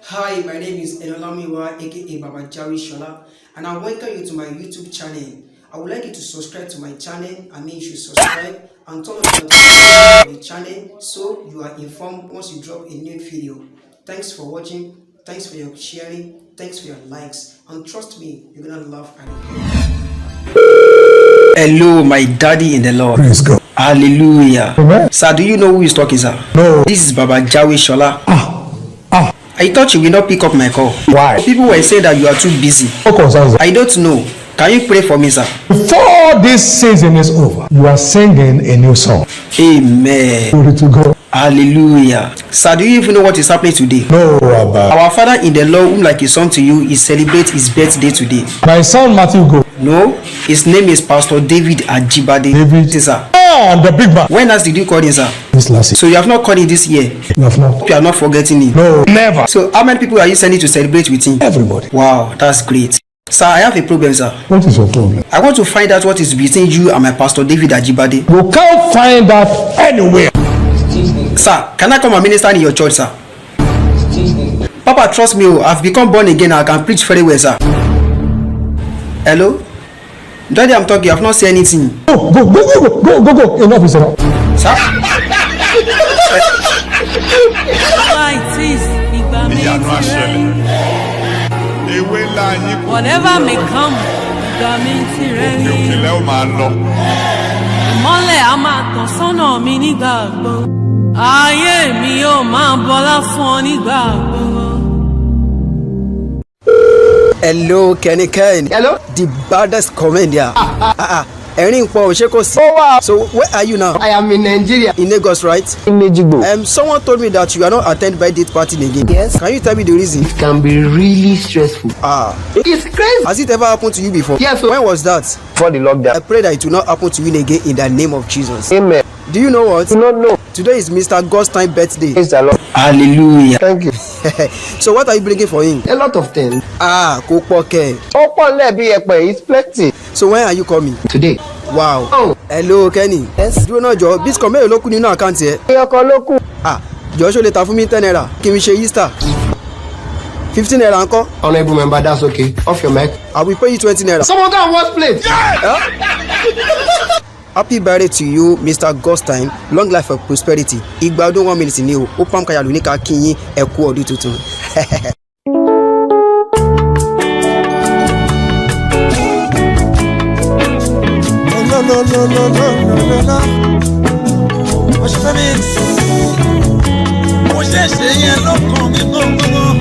Hi, my name is Enolamiwa, aka Baba Jawe Shola, and I welcome you to my YouTube channel. I would like you to subscribe to my channel. I mean, you should subscribe and turn on the notification of the channel so you are informed once you drop a new video. Thanks for watching. Thanks for your sharing. Thanks for your likes. And trust me, you're gonna love and Hello, my daddy in the Lord. Praise God. Hallelujah. Amen. Sir, do you know who is talking, sir? No. This is Baba Jawe Shola. Ah. I thought you will not pick up my call. Why? People were saying that you are too busy. What concerns I don't know. Can you pray for me, sir? Before this season is over, you are singing a new song. Amen. Glory to God. Hallelujah. Sir, do you even know what is happening today? No, Rabbi. Our father in the Lord, whom like his son to you, is celebrate his birthday today. My son Matthew Go. No, his name is Pastor David Ajibade. David. Sir. Ah, the big man. When last did you call him, sir? This last year. So you have not called him this year. You have not. You are not forgetting him. No. Never. So how many people are you sending to celebrate with him? Everybody. Wow, that's great. Sir, I have a problem, sir. What is your problem? I want to find out what is between you and my pastor David Ajibade. You can't find that anywhere. Sir, can I come and minister in your church, sir? Papa, trust me, oh, I've become born again and I can preach very well, sir. Hello? Daddy, I'm talking. I've not said anything. Go, go, go, go, go, go, go. Enough is enough. Sir? It is ìgbà mi Ìyanu á ti rẹ̀. ṣẹlẹ̀. Ewé ńlá yín kò Whatever may come, ìgbà mi ti rẹ̀ òkè ni. òkè lẹ́ ó máa lọ. Ìmọ́lẹ̀ á máa tàn sọ́nà mi nígbà gbogbo. Ayé mi yóò máa bọlá fún ọ nígbà gbogbo. Hello, Kenny Ken. Hello? The baddest comedian. Ẹ̀rín pọ̀ ṣé kò sí. Ó wà. So where are you now? I am in Nigeria. In Lagos, right? In Ejigbo. Someone told me that you are not attend birthday party again. Yes. Can you tell me the reason? It can be really stressful. Ah. It's crazy. Has it ever happened to you before? Yes, sir. When was that? Before the lockdown. I pray that it will not happen to you again in the name of Jesus. Amen. Do you know what? You don't know. Today is Mr. God's time birthday. Praise the Lord. Hallelujah. Thank you. So what are you bringing for him? A lot of things. Ah, kò pọ̀ kẹ̀. Ó pọ̀ lẹ́bi ẹ̀pẹ̀, it's plenty. So when are you coming? Today. Wow. Oh. Hello, Kenny. Yes. Dúró náà jọ, Bitcoin mélòó ló kù nínú àkáǹtì ẹ? Ẹyọ kan ló kù. Ah, jọ ṣó lè ta fún mi 10 naira kí n fi ṣe Easter. 15 naira ńkọ́? Honourable member, that's okay. Off your mic. I will pay you 20 naira. Someone go and wash plate. Happy birthday to you, Mr. God's time. Long life and prosperity. Ìgbà ọdún 1 minute ni o. Ó pàm káyà lóní ká kí yín ẹ kú ọdún tuntun. No, no, no, no, no, no, no, no. Mo ṣe fẹ́ mi. Mo ṣẹ̀ṣẹ̀ yẹn lọ́kàn mi gbọ́ngbọ́n.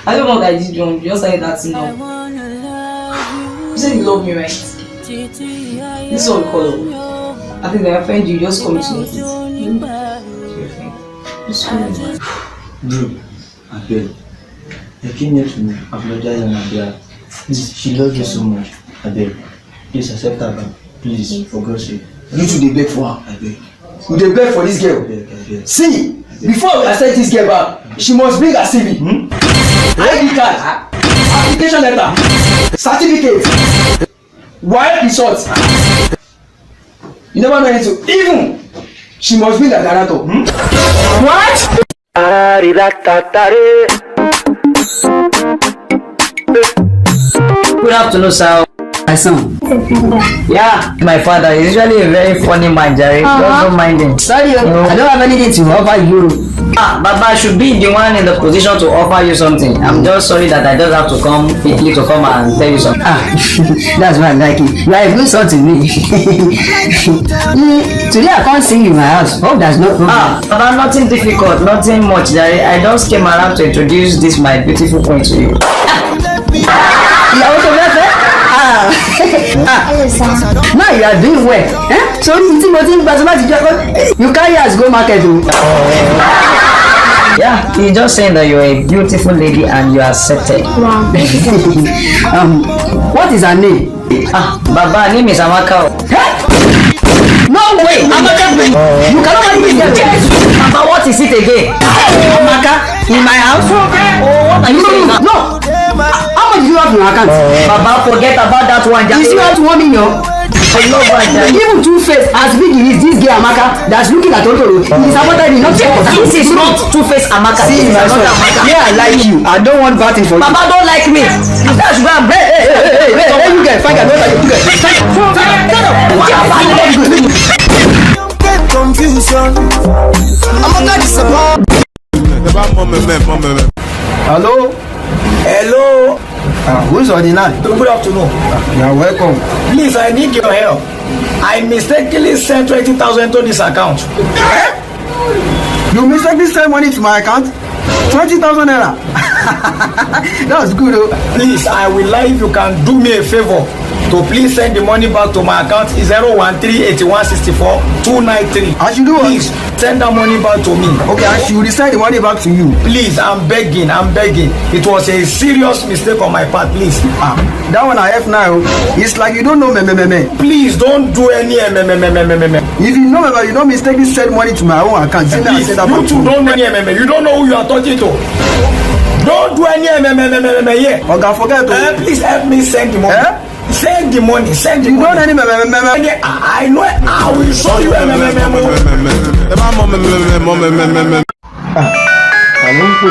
I don't know what I did wrong. You just started acting up. You said you love me, right? This is what we call love. I think that I offend you, you just come to notice. Your friend. Just call me. Bro, abeg. I came here to apologize on her behalf. Please, she loves you so much. Abeg, please accept her back. Please, for God's sake. You too dey beg for her. Abeg, You dey beg for dis girl. abeg, abeg. See, before we accept dis girl back, she must bring her CV, ID card, application letter, certificate, WAEC result. You never know anything. Even she must bring her guarantor. Hmm? What? Good afternoon, sir. My son. Yeah, my father is usually a very funny man, Jerry. Just don't mind him. Sorry, o, I don't have anything to offer you. Ah, Baba should be the one in the position to offer you something. I'm just sorry that I just have to come quickly to come and tell you something. Ah, that's why I like you. You are a good son to me. Today I can't see you in my house. Hope there's no problem. Ah, Baba, nothing difficult, nothing much, Jerry. I just came around to introduce this my beautiful queen to you. Ìyàwó tó fẹ́ fẹ́. Ah, ah, now you are doing well. Eh? So tí mo ti ń gba tó bá ti jẹ́ kó you carry us go market o. Yeah, he's just saying that you're a beautiful lady and you are accepted. Wow. What is her name? Ah, Baba, name is Amaka. No way! Amaka, you cannot marry this girl. Baba, what is it again? Amaka in my house? Oh, what are you No, saying no, now? no. How much do you have in your account? Baba, forget about that one. You still have 1 million? I love her. Even Two Face, as big he is, this girl Amaka that's looking at Totoro, he disappointed me, not This is not Two Face Amaka. See, This is my son, another Amaka. yeah, I like you. I don't want bad thing for you. Baba don't like me. You say I should go and Hey, hey, hey, hey, hey, hey, you get, find out, you get. Get confusion. Amaka disappoint. Ẹ bá mọ mẹ́mẹ́ mọ mẹ́mẹ́. Hello. Hello. Who is on the line? Good afternoon. You are welcome. Please, I need your help. I mistakenly sent 20,000 to this account. You mistakenly send money to my account? 20,000 naira. That's good, oh. Please, I will like if you can do me a favor to please send the money back to my account 013 81 64 293. I should do what? Please send that money back to me. Okay, I should send the money back to you. Please, I'm begging, I'm begging. It was a serious mistake on my part, please. Ah, that one I have now. It's like you don't know me, me, me, me. Please don't do any mmmmmmm. If you know me, you don't mistakenly send money to my own account. Send that, Please, send that you back to too you. don't know any mmm. You don't know who you are talking to. Don't do any mmmmm here. Oga, forget oh. Please help me send the money. Eh? Send the money. Send the You don't money. any me, me, me, me. I know. I will show you mmm. Ẹ bá mọ mẹ́mẹ́ mọ mẹ́mẹ́. Ta ló ń pè?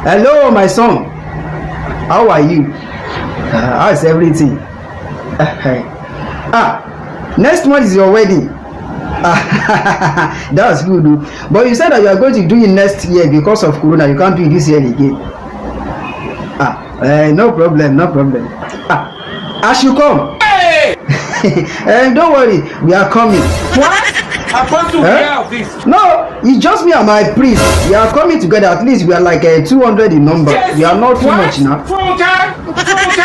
Hello, my son. How are you? How is everything? Ah, next month is your wedding. That's good. Oh. But you said that you are going to do it next year because of Corona. You can't do it this year again. Ah, no problem, no problem. Ah, as you come. Don't worry, we are coming. What? Apostle, Eh? hear of this. No, it's just me and my priest. We are coming together. At least we are like 200 in number. We are not too What? much now. Funke? Funke?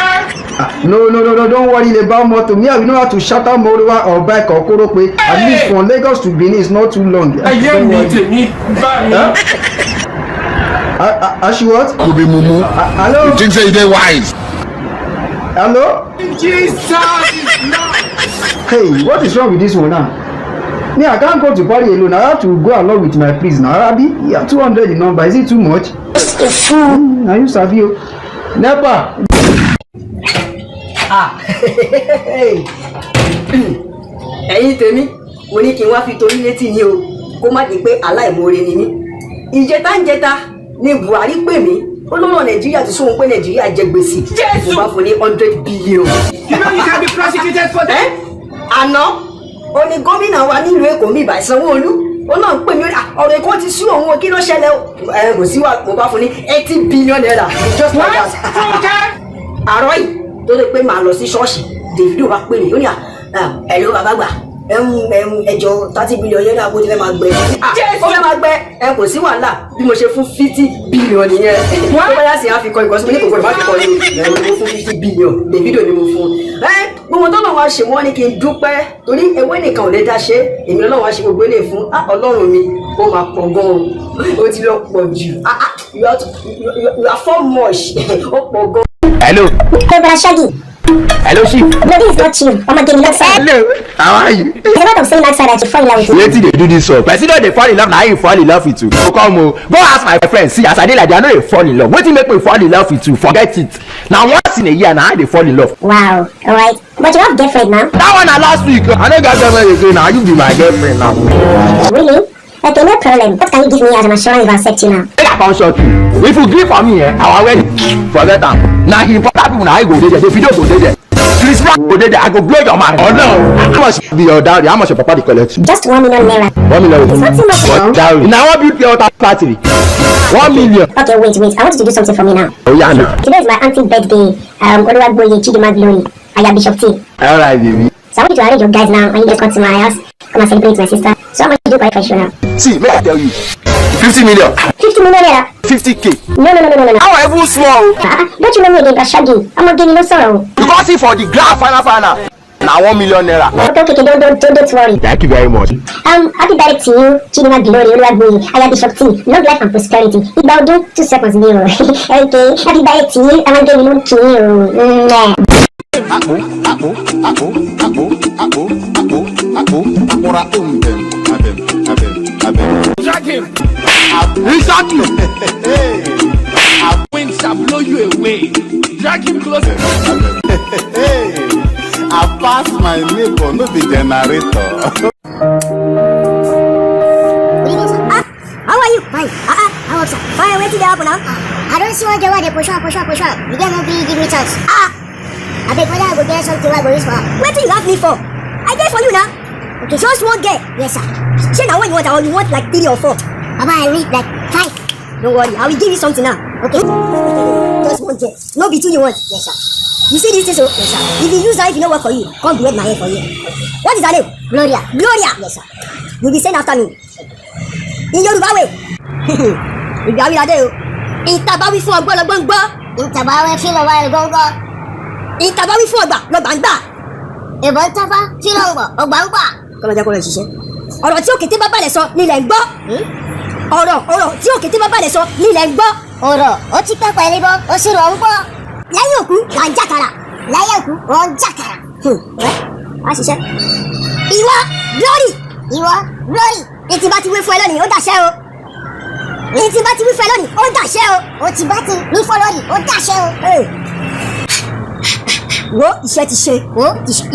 Ah, no, no, no, no, don't worry about motor. Me, I will know how to shatter Moruwa or bike or Korope. At least from Lagos to Benin is not too long. Ayé Don't mi worry. tèmi bá mi. Huh? I should what? You be mumu. Hello? You think say you dey wise? Hello? Jesus is Lord. Hey, what is wrong with this one now? Me, I can't go to party alone. I have to go along with my priest now. Abi, yeah, 200 in number. Is it too much? Now you sabi o. Nepa. Ah, ẹ̀yin tèmi, mo ní kí n wá fi torí létí yín o, kó má di pé aláìmoore ni mí. Ìjẹta ń jẹta ni Buhari pè mí, ó lọ́rọ̀ Nàìjíríà ti sóhun pé Nàìjíríà jẹ gbèsè. Mo bá fún ní 100 billion. You know you can be prosecuted for that. Àná ó ní gómìnà wa nílùú Èkó mi ìbà Sanwó-Olú, ó náà ń pè mí, ó ní, "Ah, ọ̀rọ̀ Èkó ti sú òun o, kí ló ṣẹlẹ̀ o?" Ẹ kò sí wa, mo bá fún ní 80 billion naira, just like that. Funke? Àárọ̀ yìí tó lè pé màá lọ sí ṣọ́ọ̀ṣì, Davido bá pè mí, ó ní à ẹ ló bàbá gbà ẹ̀hún ẹjọ́ 30 billion yẹn náà, bó ti fẹ́ máa gbẹ. Ah, ó fẹ́ máa gbẹ. Ẹ kò sí wàhálà, bí mo ṣe fún 50 billion nìyẹn. Tó bá yá sí àfikọ́ ìkọ́sí, mo ní kò gbọdọ̀ má fi kọ́ ni o. Ẹ mo fún 50 billion, Davido ni mo fún. Ẹ gbogbo tó náà wá ṣe, wọ́n ní kí n dúpẹ́ torí ewé nìkan ò lè dá ṣe, èmi lọ́wọ́ wá ṣe gbogbo eléyìí fún. Ah, Ọlọ́run mi, ó máa pọ̀ gan-an, ó ti lọ pọ̀ jù. Ah ah, you are so much, ó pọ̀ gan. Hello. Hey, Brother Shaggy. Hello, chief. No, this is not chief. I'm again outside. Hello. How are you? There's a lot of saying outside that you fall in love with me. Wetin dey do this one? Person don dey fall in love, na him fall in love with you. So come o, go ask my friend. See as I dey like that, I no dey fall in love. Wetin make me fall in love with you? Forget it. Na once in a year na I dey fall in love. Wow. Alright. But you have girlfriend now. That one na last week. I no get girlfriend again na. You be my girlfriend now. Really? Okay, no problem. What can you give me as an assurance if I accept you now? Make I come shock you. If you gree for me, eh, our wedding, forget am. Na important people na I go dey there. Davido go dey there. Chris Brown go dey there. I go blow your mind. Oh no. How much be your dowry? How much your papa dey collect? Just 1 million naira. 1 million. It's not too much For now. dowry. Na one build pure water factory. 1 million. Okay, wait, wait. I want you to do something for me now. Oya no. Today is my auntie's birthday. Oluwagboye Chidima Glory. Aya Bishop T. Alright, baby. So I want you to arrange your guys now and you just come to my house. Come and celebrate my sister. So how much you do quite for sure now? See, make I tell you. 50 million. 50 million naira. 50K. No, no, no, no, no, no. How I even small? Ah, don't you know me again, Brother Shaggy? I'm again no sorrow. You come see for the grand final final. Na 1 million naira. Okay, don't worry. Thank you very much. Happy birthday to you, Chidima Glory, Oluwagboye, Aya Bishop T. Long life and prosperity. Igba ọdún, 2 seconds ni o. Okay, happy birthday to you, Amage mi ló ń kí yín o. Mwah. Akpo akpo akpo akpo akpo akpo akpo akpora ombem abem abem abem. Drag him. He shot you. Hey. Wind shall blow you away. Drag him closer. Hey, I pass my neighbor, no be generator. Good evening, sir. Ah, how are you? Fine. Ah, ah, how up, sir? Fine, wetin dey happen now? Ah, I don see one girl wey dey pursue am, pursue am, pursue am. The girl no gree give me chance. Ah, abeg whether I go get something wey I go use for am. Wetin you have me for? I dey for you now. Okay, just one girl. Yes, sir. Shey na one you want or you want like three or four? Baba, I need like five. Don't worry, I will give you something now. Okay? Just one girl. No be two you want. Yes, sir. You see this thing so? Yes, sir. If you use am, if e no work for you, come behead my head for here. What is her name? Gloria. Gloria. Yes, sir. You be saying after me. In Yorùbá way. Ìgbà wí ládé o. Ìta bá wí fún ọgbọ́n lọ́gbọ́n ń gbọ́. Ìta bá wí fún ọgbọ́n lọ́gbọ́n ń gbọ́. Ìta bá wí fún ọgbà lọ́gbà ń gbà. Ìbọn tábà tí lọ́ngbọ̀ ọgbà ń gbà. Kọ́lá jẹ́ kó lọ ṣiṣẹ́. Ọ̀rọ̀ tí òkété bá balẹ̀ sọ nílẹ̀ ń gbọ́. Ọ̀rọ̀ tí òkété bá balẹ̀ sọ nílẹ̀ ń gbọ́. Ọ̀rọ̀ ó ti pẹ́ pẹ̀lú bọ́ ó sì rọ̀ ń gbọ́. Lẹ́yìn òkú là ń jàkàrà. Lẹ́yìn òkú wọ́n ń jàkàrà. Wá ṣiṣẹ́. Ìwọ Glory. Ìwọ Glory. Ìtì bá ti wí fún ẹ lónìí, ó dàṣẹ́ o. Ìtì bá ti wí fún ẹ lónìí, ó dàṣẹ́ o. Ó ti bá ti wí fún ẹ lónìí, ó dàṣẹ́ o. Wo iṣẹ́ ti ṣe. Wo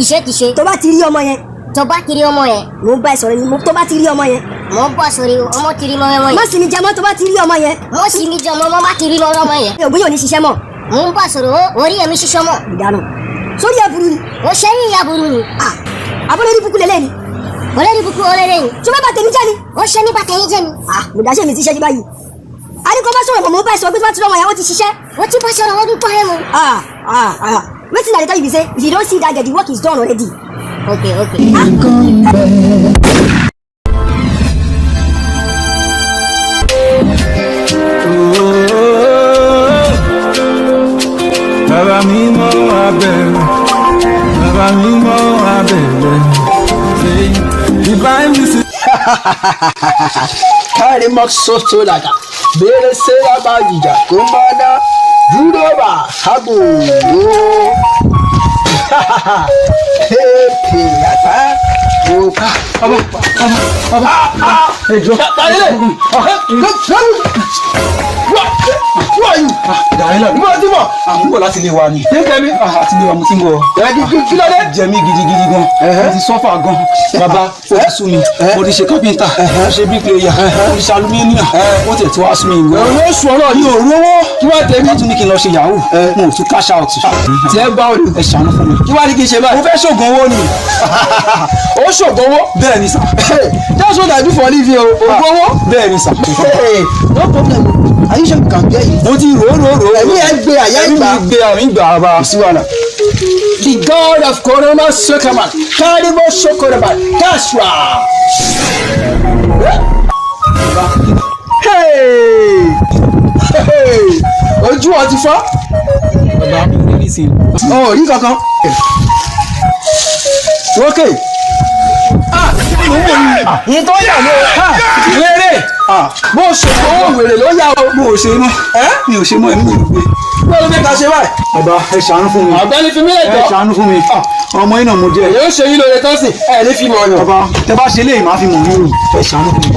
iṣẹ́ ti ṣe. Tó bá ti rí ọmọ yẹn. Tó bá ti rí ọmọ yẹn. Mo ń bá ẹ sọ̀rọ̀ ni tó bá ti rí ọmọ yẹn. Mo ń bọ̀ sórí ọmọ ti rí ọmọ yẹn. Má sì ní jẹmọ́ tó bá ti rí ọmọ yẹn. Mo sì ní jẹmọ́ mo bá ti rí ọmọ yẹn. Ògùn yóò ní ṣiṣẹ́ mọ́. Mo ń bọ̀ sọ̀rọ̀ orí ẹ̀mí ṣiṣẹ́ mọ́. Ìdáná. Sórí ẹ̀ burú ni. Ó ṣe é ìyá burú ni. Àbúrò ní bukú lélẹ̀ ni. Olórí bukú olórí ni. Ṣé bá tèmi jẹ́ ni? Ó ṣe nípa tẹ̀yìn jẹ́ ni. Mo dáṣẹ́ mi ti ṣẹ́ ní báyìí. A ní kó bá sọ̀rọ̀ mọ̀ mo bá ẹ sọ pé tí wọ́n ti lọ́mọ yẹn ó ti ṣiṣẹ́. Ó ti bá sọ̀rọ̀ wọ́n dúpọ̀ ẹ̀ mu. Wetin I dey tell you be say if you don see that girl, the work is done already. Okay, okay. Bàbá mi mọ́ abẹ́rẹ́, bàbá mi mọ́ abẹ́rẹ́, divine music. Kárí mọ́ soso làkà, bèrè sẹ́ra bá jìjà kó má dá, dúró bá hábò ó. Pèpè àtà òkà. Ọba, ọba, ọba, ẹ jọ̀ọ́. Who are you? Dàrílà. Mo ti bọ̀. À ń bọ̀ láti ilé wa ni. Tẹ́tẹ́ mi. Àti ilé wa mo ti ń bọ̀. Kí ló dé? Jẹ mí gidigidi gan. Mo ti sọ́fà gan. Bàbá, ó ti sú mi. Mo ti ṣe kápẹ́ńtà. Mo ṣe bíríkìlẹ̀yà. Mo ti ṣe alumíníà. Ó tiẹ̀ ti wá sú mi gan. Òun ó sùn ọ̀rọ̀ Mi ò rówó. Kí wàá tẹ̀mí? Wọ́n tún ní kí n lọ ṣe yahoo. Mo ò tún cash out. Tí ẹ bá olù. Ẹ ṣàánú fún mi. Kí wàá ní kí n ṣe báyìí? Mo fẹ́ ṣògùn owó ni. Ó ṣògùn owó? Bẹ́ẹ̀ ni sà. That's what I do for living o. Ògùn owó? Bẹ́ẹ̀ ni sà. No problem. Are you sure you can bear it? Mo ti rò ó rò ó rò ó. Ẹ̀mí ẹ gbé àyà ìgbà. Ẹ̀mí mi gbé àmì gbà bá. Kò sí wàhálà. The God of Koroma Sokaman, Karibo Sokoroma, Kaswa. Hey! Hey! Ojú ọ ti fọ́. Bàbá mi ò ní sí. Ọ̀ rí kankan. Okay. Yìí tó yà ló. Wéré! Bó ṣe owó wèrè ló yà o. Mo ò ṣe mọ́. Mi ò ṣe mọ́ ẹ̀mí mi ò gbé. Bó ló fẹ́ ká ṣe báyìí? Bàbá ẹ ṣàánú fún mi. Ọ̀gbẹ́ni fi mí lè Ẹ jọ. ṣàánú fún mi. Ọmọ yín náà mo jẹ́. Èyí ó ṣe yín lóore tán sí. Ẹ ní fi mọ̀ ọ̀yàn. Bàbá tẹ bá ṣe léyìí máa fi mọ̀ mí o. Ẹ ṣàánú fún mi.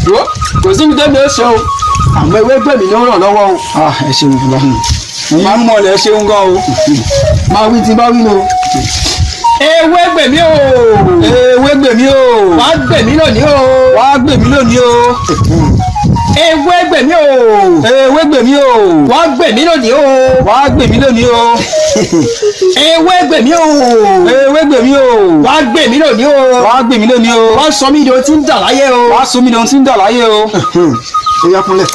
Wo kò sí mi tẹ́mi ó ṣe o. Àmọ́ ewé gbẹ̀mí ló ń ràn lọ́wọ́ o. Ẹ ṣeun bàbá. Ìyá mọ̀ lẹ ṣeun gan o. Máa wí tí bá wí nu. Ewé gbèmí o. Ewé gbèmí o. Wàá gbèmí lónìí o. Wàá gbèmí lónìí o. Ewé gbèmí o. Ewé gbèmí o. Wàá gbèmí lónìí o. Wàá gbèmí lónìí o. Ewé gbèmí o. Ewé gbèmí o. Wàá gbèmí lónìí o. Wàá gbèmí lónìí o. Wàá sọ mí di ohun tí ń dà láyé o. Wàá sọ mí di ohun tí ń dà láyé o. Ó yá kúnlẹ̀.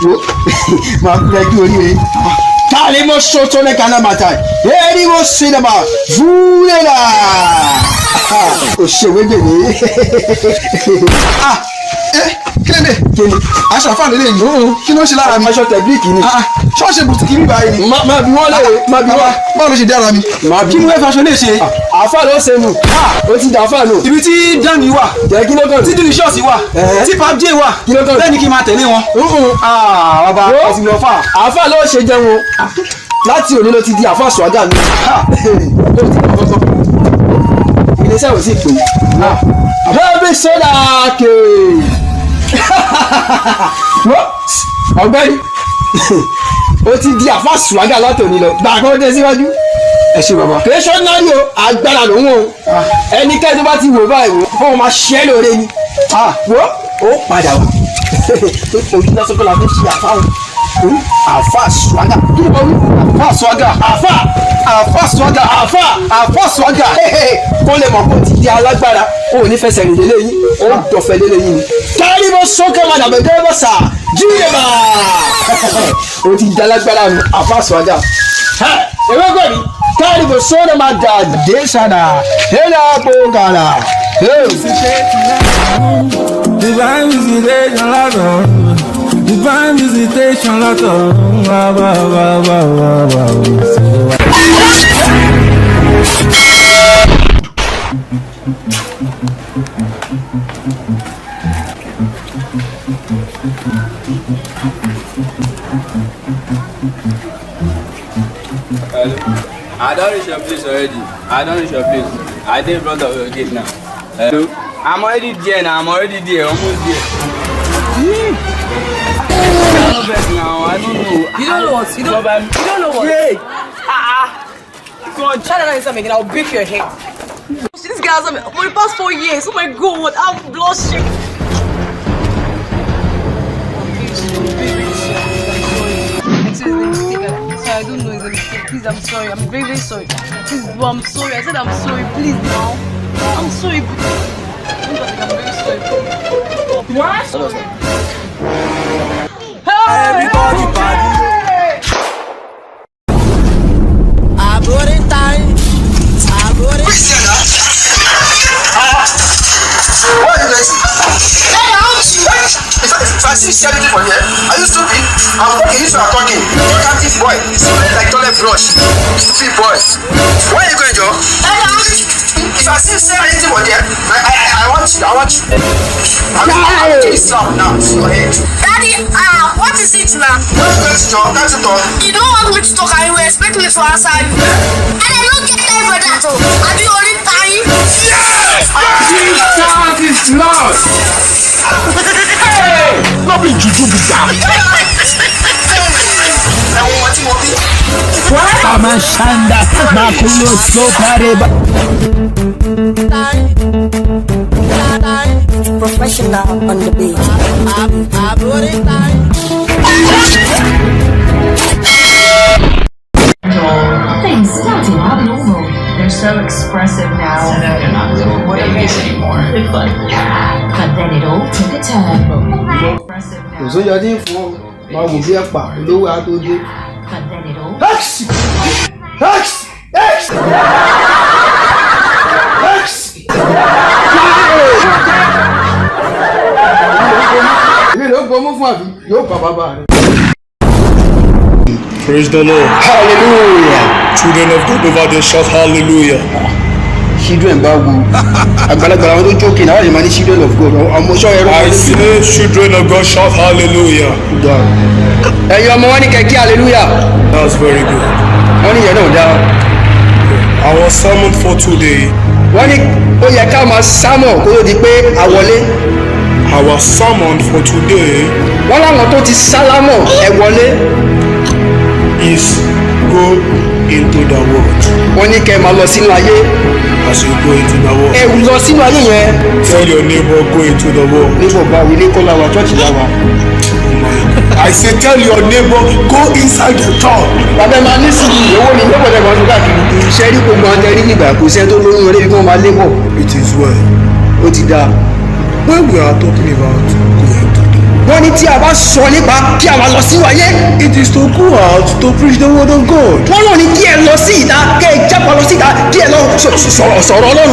Wo máa kúnlẹ̀ kí oríire. Kalimo soto le kana matai. Erimo sinema. Vulela. O ṣe wégbè mi. Kí ló dé? Kí ni? Aṣọ àfáà lélẹ̀ yìí. Kí ló ń ṣe lára mi? Aṣọ tẹ̀blíkì ni. Ṣọ́ọ̀ṣì bùtíkì mi báyìí ni. Má bí wọ́n lè má bí wọ́n. Báwo ló ṣe dára mi? Kí ni wọ́n fẹ́ aṣọ lè ṣe? Àfáà ló ṣe nù. Ó ti dà àfáà nù. Ibi tí Dani wà. Jẹ́ kí ló kàn? Tí Delicious wà. Tí Pap J wà. Kí ló kàn? Bẹ́ẹ̀ ni kí n máa tẹ̀lé wọn. Bàbá Wo? ẹ ti lọ fà. Àfáà ló ṣe jẹun o. Láti òní ló ti di àfáà sùwágà mi. Iléeṣẹ́ ò sì pè. Bẹ́ẹ̀ni sọ́dà kè. Ọ̀gbẹ́ni o ti di àfa sùwágà látòní lọ gbà kó dé síwájú. Ẹ ṣe bàbá. Kìrẹ́sọ́nárì o, agbára lòun o. Ẹnikẹ́ni tó bá ti wò báyìí wò ó máa ṣẹ́ lóore ni. Wò ó padà wá. Ojú lásán kọ́ la fi ṣe àfa o. Àfa sùwágà. Kí ni mo wí? Àfa sùwágà. Àfa àfa sùwágà. Àfa àfa sùwágà. Kó lè mọ̀ kó ti di alágbára. O ò ní fẹsẹ̀ rìn délé yín. O dọ̀fẹ́ délé yín ni. Kárí bó sókè máa dàbẹ̀ dé bó sà. Jíde bá. O ti di alágbára mi. Àfa sùwágà. Ewé kò ní. Kárí bó sókè máa dà dé sànà. Hélà bó gàrà. Divine visitation látọ̀. Divine visitation látọ̀. Wá wá wá wá wá wá. Hello. I don reach your place already. I don reach your place. I dey in front of your gate now. Hello. I'm already there now. I'm already there. Almost there. I don't vex now. I don't know. You don't know what? You don't know what? Yeah. Ah. Go on. Try that inside again. I'll break your head. This guy has for the past 4 years. Oh my God, I'm blushing. Sorry, I don't know. It's a mistake. Please, I'm sorry. I'm very, very sorry. Please, bro, I'm sorry. I said I'm sorry. Please, now. I'm sorry. I'm very sorry. What? Everybody party. What are you guys? If I see anything for here, are you stupid? I'm talking, you are talking. Talkative boy, smell like toilet brush. Stupid boy. Where are you going, Joe? If I see anything for there, I want you. I want you. I'm going to slap now. Your head. Daddy, what is it now? Where are you going to, Joe? Can't you talk? You don't want me to talk and you expect me to answer you. And I don't get time for that. Are you only dying? Yes! Jesus is Lord! Hey! No be juju be that. Amashanda makulo sopareba. Professional on the beat. Things started abnormal. They're so expressive now. So they're not little babies anymore. It's like, yeah. But then it all took a turn. Kò sóúnjẹ tí ń fún ọ máa wò bí ẹ̀pà olówó àtòjé. But then it all. X! X! X! X! Èmi ló gbọmú fún àbí yóò bá bàbá rẹ. Praise the Lord. Hallelujah. Children of God over there shout hallelujah. Children bá wo àgbàlagbà àwọn tó jókè náà wà lè máa ní children of God ọmọ ṣọ́ ẹ̀rọ. I say children of God shout hallelujah. Ẹ̀yin ọmọ wọn ní kẹ̀kẹ́ hallelujah. That's very good. Wọ́n ní ìyẹn náà dáa. Our sermon for today. Wọ́n ní ó yẹ ká máa sámọ̀ kó tó di pé a wọlé. Our sermon for today. Wọ́n láwọn tó ti sálámọ̀ ẹ wọlé. Is go into the world. Wọ́n ní kẹ́ ẹ máa lọ sínú ayé. As you go into the world. Ẹ lọ sínú ayé yẹn. Tell your neighbor go into the world. Neighbor báwo ilé kọ́ la wà church la wà. I say tell your neighbor go inside the church. Bàbá ẹ máa ní sùúrù owó ni lọ́pọ̀ tẹ̀ máa ń sọ káàkiri. Iṣẹ́ rí gbogbo àwọn tẹ̀rí nígbà kò sẹ́ni tó lóyún orí bí wọ́n máa lébọ̀. It is well. Ó ti dáa. When we are talking about going to the world. Wọ́n ní tí a bá sọ nípa kí a máa lọ sínú ayé. It is to go out to preach the word of God. Wọ́n náà ní kí ẹ lọ sí ìta kẹ́ ẹ jápa lọ sí ìta kí ẹ lọ sọ̀rọ̀ Ọlọ́run.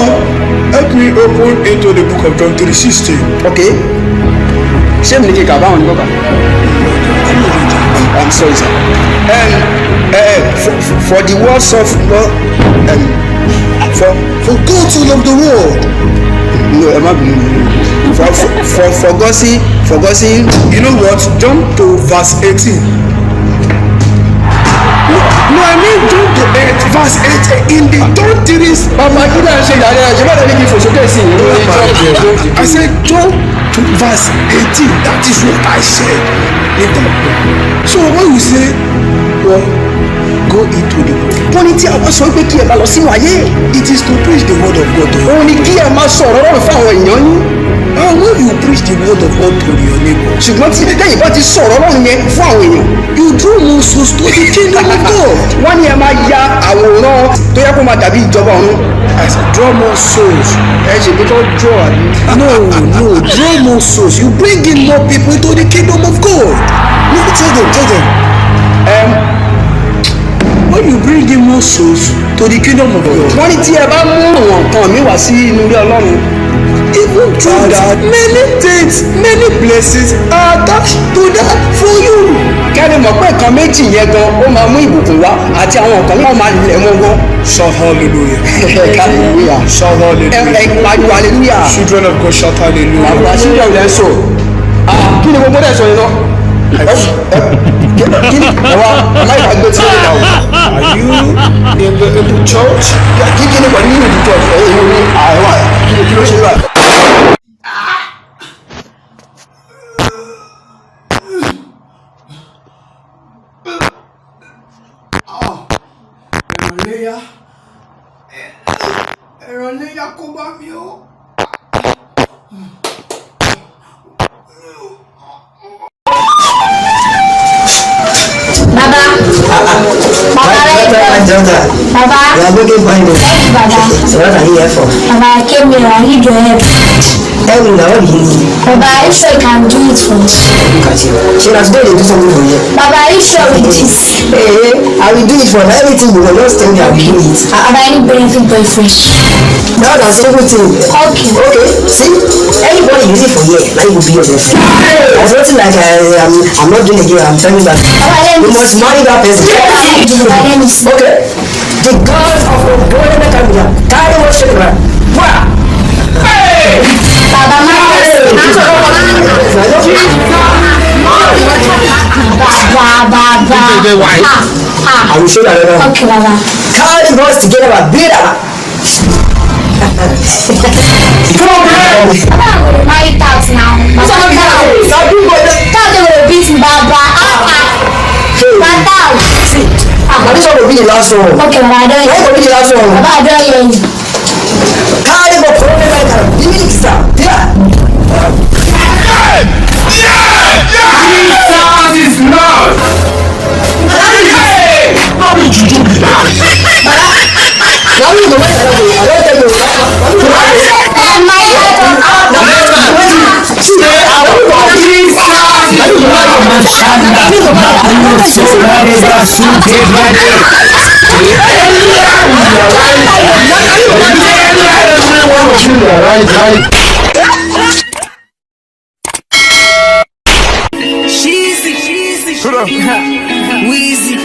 Help me open into the book of John 3:16. Okay. Ṣé mi ní kí n kà báwọn ní kọ́kà? I'm sorry sir. For the words of God, for God to love the world. No, ẹ má bínú. For God see, for God see. You know what? Jump to verse 18. No, I mean jump to 8, verse 8 in the John 3. Bàbá kí náà ṣe ìyàrá ẹ̀ ṣe bá dàbí kí n fò sókè sí i. I said jump to verse 18. That is what I said. Leave that one. So when you say, well, go into the world, Wọ́n ní tí a bá sọ pé kí ẹ máa lọ sínú ayé, it is to preach the word of God to you. Òun ni kí ẹ máa sọ ọ̀rọ̀ Ọlọ́run fún àwọn èèyàn yín. And when you preach the word of God to your neighbor, Ṣùgbọ́n tí lẹ́yìn bá ti sọ̀rọ̀ Ọlọ́run yẹn fún àwọn èèyàn, you draw more souls to the kingdom of God. Wọ́n ní ẹ máa ya àwòrán tó yẹ kó máa dàbí ìjọba ọ̀run. I said, draw more souls. Ẹ ṣe bí tó draw àbí. No, draw more souls. You bring in more people into the kingdom of God. No, tell them, tell them. When you bring in more souls to the kingdom of God, Wọ́n ní tí ẹ bá mú àwọn nǹkan mi wá sí inú ilé Ọlọ́run, even through that, many things, many blessings are attached to that for you. Kẹ́ni mọ̀ pé nǹkan méjì yẹn gan ó máa mú ìbùkún wá àti àwọn nǹkan náà máa lẹ̀ wọ́n gan. Shout hallelujah. Hallelujah. Shout hallelujah. Ẹ pariwo hallelujah. Children of God, shout hallelujah. Bàbá children lẹ́ sọ. Kí ni gbogbo dẹ̀ sọ yẹn náà? Kí ni ẹ wá aláìka gbé tí ó dà o? Are you in the church? Kí ni pẹ̀lú nínú ìdíjọ ẹ̀ èmi ní àìwá kí ló ṣe wà? Ẹ̀ràn léyà kó bá mi o. Baba. Baba, very good. Baba. You are looking fine. Thank you, Baba. So what are you here for? Baba, I came here. I need your help. Tell me now, what do you need? Baba, are you sure you can do it for me? Look at you. She has today they do something for you. Baba, are you sure with this? Hey, I will do it for everything. You will just tell me I will do it. Baba, I need benefit boyfriend. Now that's everything. Okay. Okay. See, anybody use it for here, now you will be your best friend. There's nothing like I'm not doing again. I'm telling you that. Baba, let me You must marry that person. Baba, let me see. Okay. The gods of the golden Kamila, carry what shape man. Wow. Baba, my Baba, Baba. I will show you another one. Okay, Baba. Carry the boys together, but build up. Come on, man. Baba, I'm gonna marry tout now. Baba, tout they will beat me, Baba. Baba, See, but this one will be the last one. Okay, Baba, I don't Why hear will be the last one? Baba, I don't hear you. Carry the problem like a big star. Yeah. Jesus is Lord. Hey! No be juju be that. Now you go marry another one. I don't tell you. Sheezy, Weezy,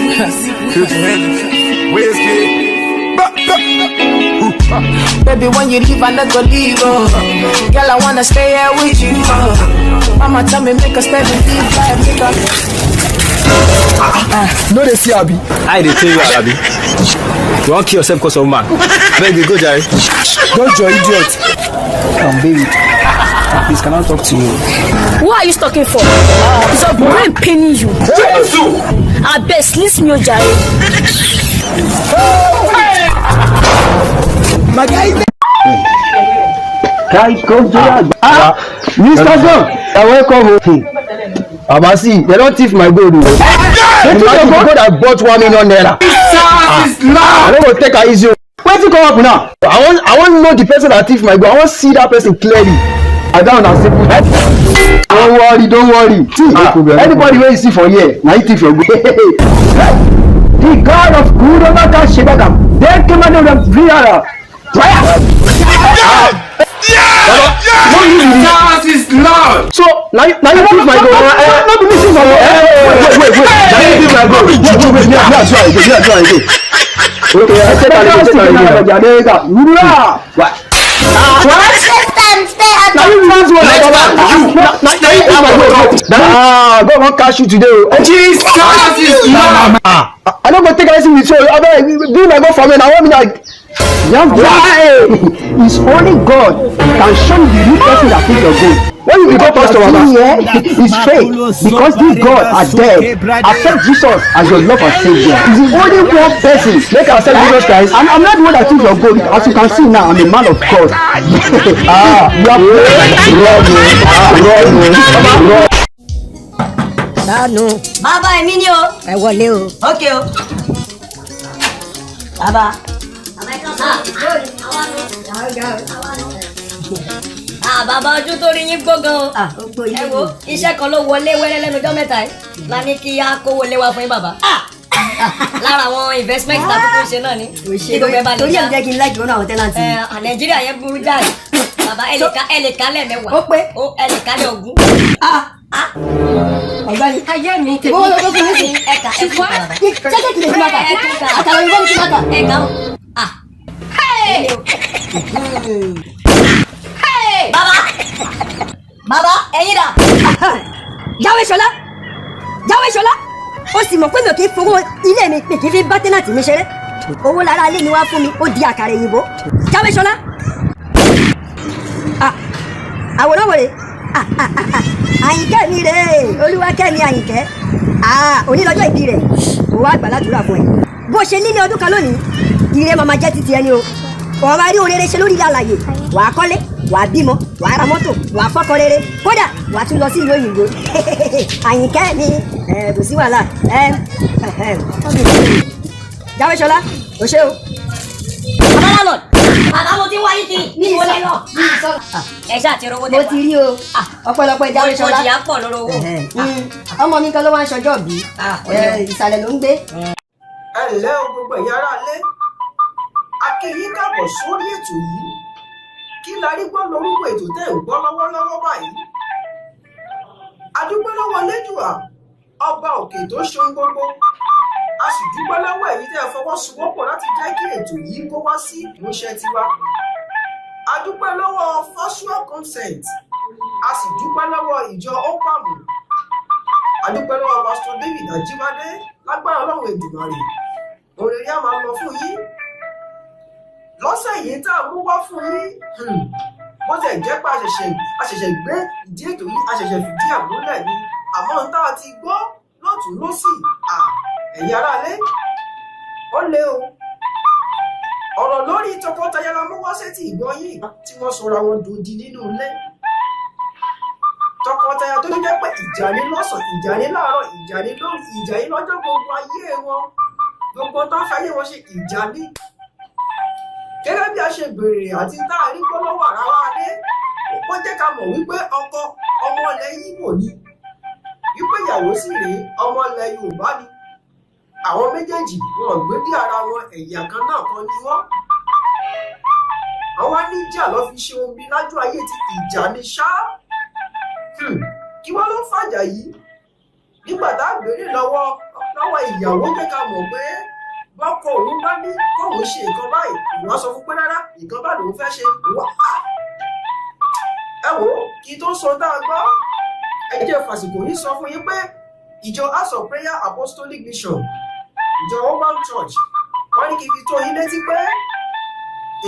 Baby, when you leave, I not go leave, oh. Girl, I wanna stay here with you, oh. Mama tell me make a step and leave life, nigga. No dey see abi. I dey tell you, Abi. You wan kill yourself cause of man. Abeg, dey go jare. Don't your idiot. Come baby. Please, can I talk to you? Who are you stalking for? Is your brain paining you? I best listen me, Ojare. My guy. Kai come to ah, Mr. John, you are welcome. Baba, see, they don thief my gold o. They thief the gold I bought 1 million naira. I no go take am easy o. Wetin come happen now? I wan know the person that thief my gold. I wan see that person clearly. I don na simple. Don't worry, don't worry. See, anybody wey you see for here, na him thief your gold. The God of good over Shebaka, then came out of the Briara. Jesus is Lord. So na you thief my gold. No be me thief my gold. Wait, wait, wait. Na you thief my gold. Wait, wait, wait. Me I try again. Me I try again. Okay, I take am again. Take am again. What? Next time, stay at Na you use one. Next time, you. Na you thief my gold. Ah, God wan catch you today o. Jesus is Lord. I no go take anything with you. Abeg, bring my gold for me. Na one minute. Why? It's only God can show you the real person that thief your gold. When you become pastor, Baba, here is fake because this God are dead. Accept Jesus as your Lord and Savior. He's the only one person make accept Jesus Christ. And I'm not the one that took your gold. As you can see now, I'm a man of God. Ah, you are wrong, wrong, wrong. Sanu. Bàbá èmi ni o. Ẹ wọlé o. Ok o. Bàbá. Ah, bàbá ojú tó rí yín gbógan o. Ẹ wo iṣẹ́ kan ló wọlé wẹ́rẹ́ lẹ́nu ọjọ́ mẹ́ta yìí. La ní kí á kówó lé wa fún yín bàbá. Lára àwọn investment tá a kúkú ṣe náà ni. Kí gbogbo ẹ bá lè Torí dá. ẹ̀ ló jẹ́ kí n láìkí wọn àwọn tẹ́nàntì. Ẹ Nàìjíríà yẹn burú jáì. Bàbá ẹ lè ká lẹ́ẹ̀mẹ́wàá. Ó pé. Ẹ lè ká lẹ́ 20. Ọ̀gbẹ́ni. Ayé mi tèmi. Owó ló tó fún mi sí. Ẹ̀ka ẹ̀ka bàbá. Ṣé kí lè fi máa kà? Àkàrà òyìnbó mi ti máa kà. Ẹ̀ka o. Ah. Bàbá. Bàbá ẹ̀yin dà. Jáwé Ṣọlá. Jáwé Ṣọlá. Ó sì mọ̀ pé mi ò kì í fowó ilé mi mi kì í fi bá tẹ́nàntì mi ṣeré. Owó lára ilé mi wá fún mi, ó di àkàrà òyìnbó. Jáwé Ṣọlá. Ah, àwòrán wòye. Ah, ah, ah, ah. Àyìnkẹ́ mi rèé, Olúwakẹ́mi Àyìnkẹ́. Ah, òní lọ́jọ́ ìbí rẹ̀, mo wá gbàládùra fún ẹ. Bó ṣe ní ní ọdún kan lónìí, ire máa máa jẹ́ títí ẹni o. Wàá máa rí ohun rere ṣe lórí ilẹ̀ alàyè. Wàá kọ́lé, wàá bímọ, wàá ra mọ́tò, wàá fọ́kọ rere. Kódà, wàá tún lọ sí ìlú òyìnbó. Àyìnkẹ́ mi, ẹ kò sí wàhálà. Ẹ ẹ Jáwé Ṣọlá, o ṣé o. Bàbá landlord. Bàbá mo ti ń wáyé kiri. Mi Mo lè lọ. Ẹ ṣáà ti rówó Mo ti rí o, ọpẹ́lọpẹ́ Jáwé Ṣọlá. Mo jìyà pọ̀ lórí owó. Ọmọ mi kan ló wá ń ṣọjọ́ bí. Ìsàlẹ̀ ló ń gbé. Ẹ ǹlẹ́ o gbogbo ẹ̀yin aráalé, a kí yín káàbọ̀ sórí ètò yìí. Kí la rí gbọ́ lórúkọ ètò tẹ́ ń gbọ́ lọ́wọ́lọ́wọ́ báyìí? A dúpẹ́ lọ́wọ́ Elédùà, ọba òkè tó ṣe ohun gbogbo. A sì dúpẹ́ lọ́wọ́ ẹ̀yin tẹ́ ẹ fọwọ́sowọ́pọ̀ láti jẹ́ kí ètò yìí kó wá sí ìmúṣẹ tiwa. A dúpẹ́ lọ́wọ́ Fosua Consent, a sì dúpẹ́ lọ́wọ́ ìjọ OPAMU. A dúpẹ́ lọ́wọ́ Pastor David Ajíbádé lágbára Ọlọ́run Èdùmàrè. Òrèrè á máa lọ fún yín. Lọ́sẹ̀ yìí tá a mú wá fún yín, bó tẹ̀ jẹ́ pé a ṣẹ̀ṣẹ̀ gbé ìdí ètò yìí, a ṣẹ̀ṣẹ̀ fìdí àmúlẹ̀ ni. Àmọ́ ohun tá a ti gbọ́ lọ́tùn lósì, ẹ̀yin aráalé, ó le o. Ọ̀rọ̀ lórí tọkọtaya la mú wá sétí ìgbọ́ yìí tí wọ́n sọra wọn dòdì nínú ilé. Tọkọtaya tó jẹ́ pé ìjà ní lọ́sàn-án, ìjà ní láàárọ̀, ìjà ní lóru, ìjà ní lọ́jọ́ gbogbo ayé wọn. Gbogbo tó ń fayé wọn ṣe ìjà ní. Gẹ́gẹ́ bí a ṣe béèrè àti tá a rí gbọ́ lọ́wọ́ ara wa dé, wọ́n jẹ́ ká mọ̀ wípé ọkọ ọmọ ilẹ̀ Íbò ni, wípé ìyàwó sì rèé ọmọ ilẹ̀ Yorùbá ni. Àwọn méjèèjì wọn ò gbé bí ara wọn, ẹ̀yà kan náà kan ni wọ́n. Àwọn níjà lọ fi ṣe omi lájú ayé ti ìjà ni ṣá. Kí wọ́n ló fàjà yìí? Nígbà tá a béèrè lọ́wọ́ ìyàwó jẹ́ ká mọ̀ pé bọ́kọ òun bá ní kóun ṣe nǹkan báyìí, òun á sọ fún pé rárá, nǹkan bá lòun fẹ́ ṣe, òun á. Ẹ wò ó, kí tó sọ tá a gbọ́, ẹ jẹ́ fàsìkò yìí sọ fún yín pé ìjọ House of Prayer Apostolic Mission, ìjọ Urban Church, wọ́n ní kí n fi tó yín létí pé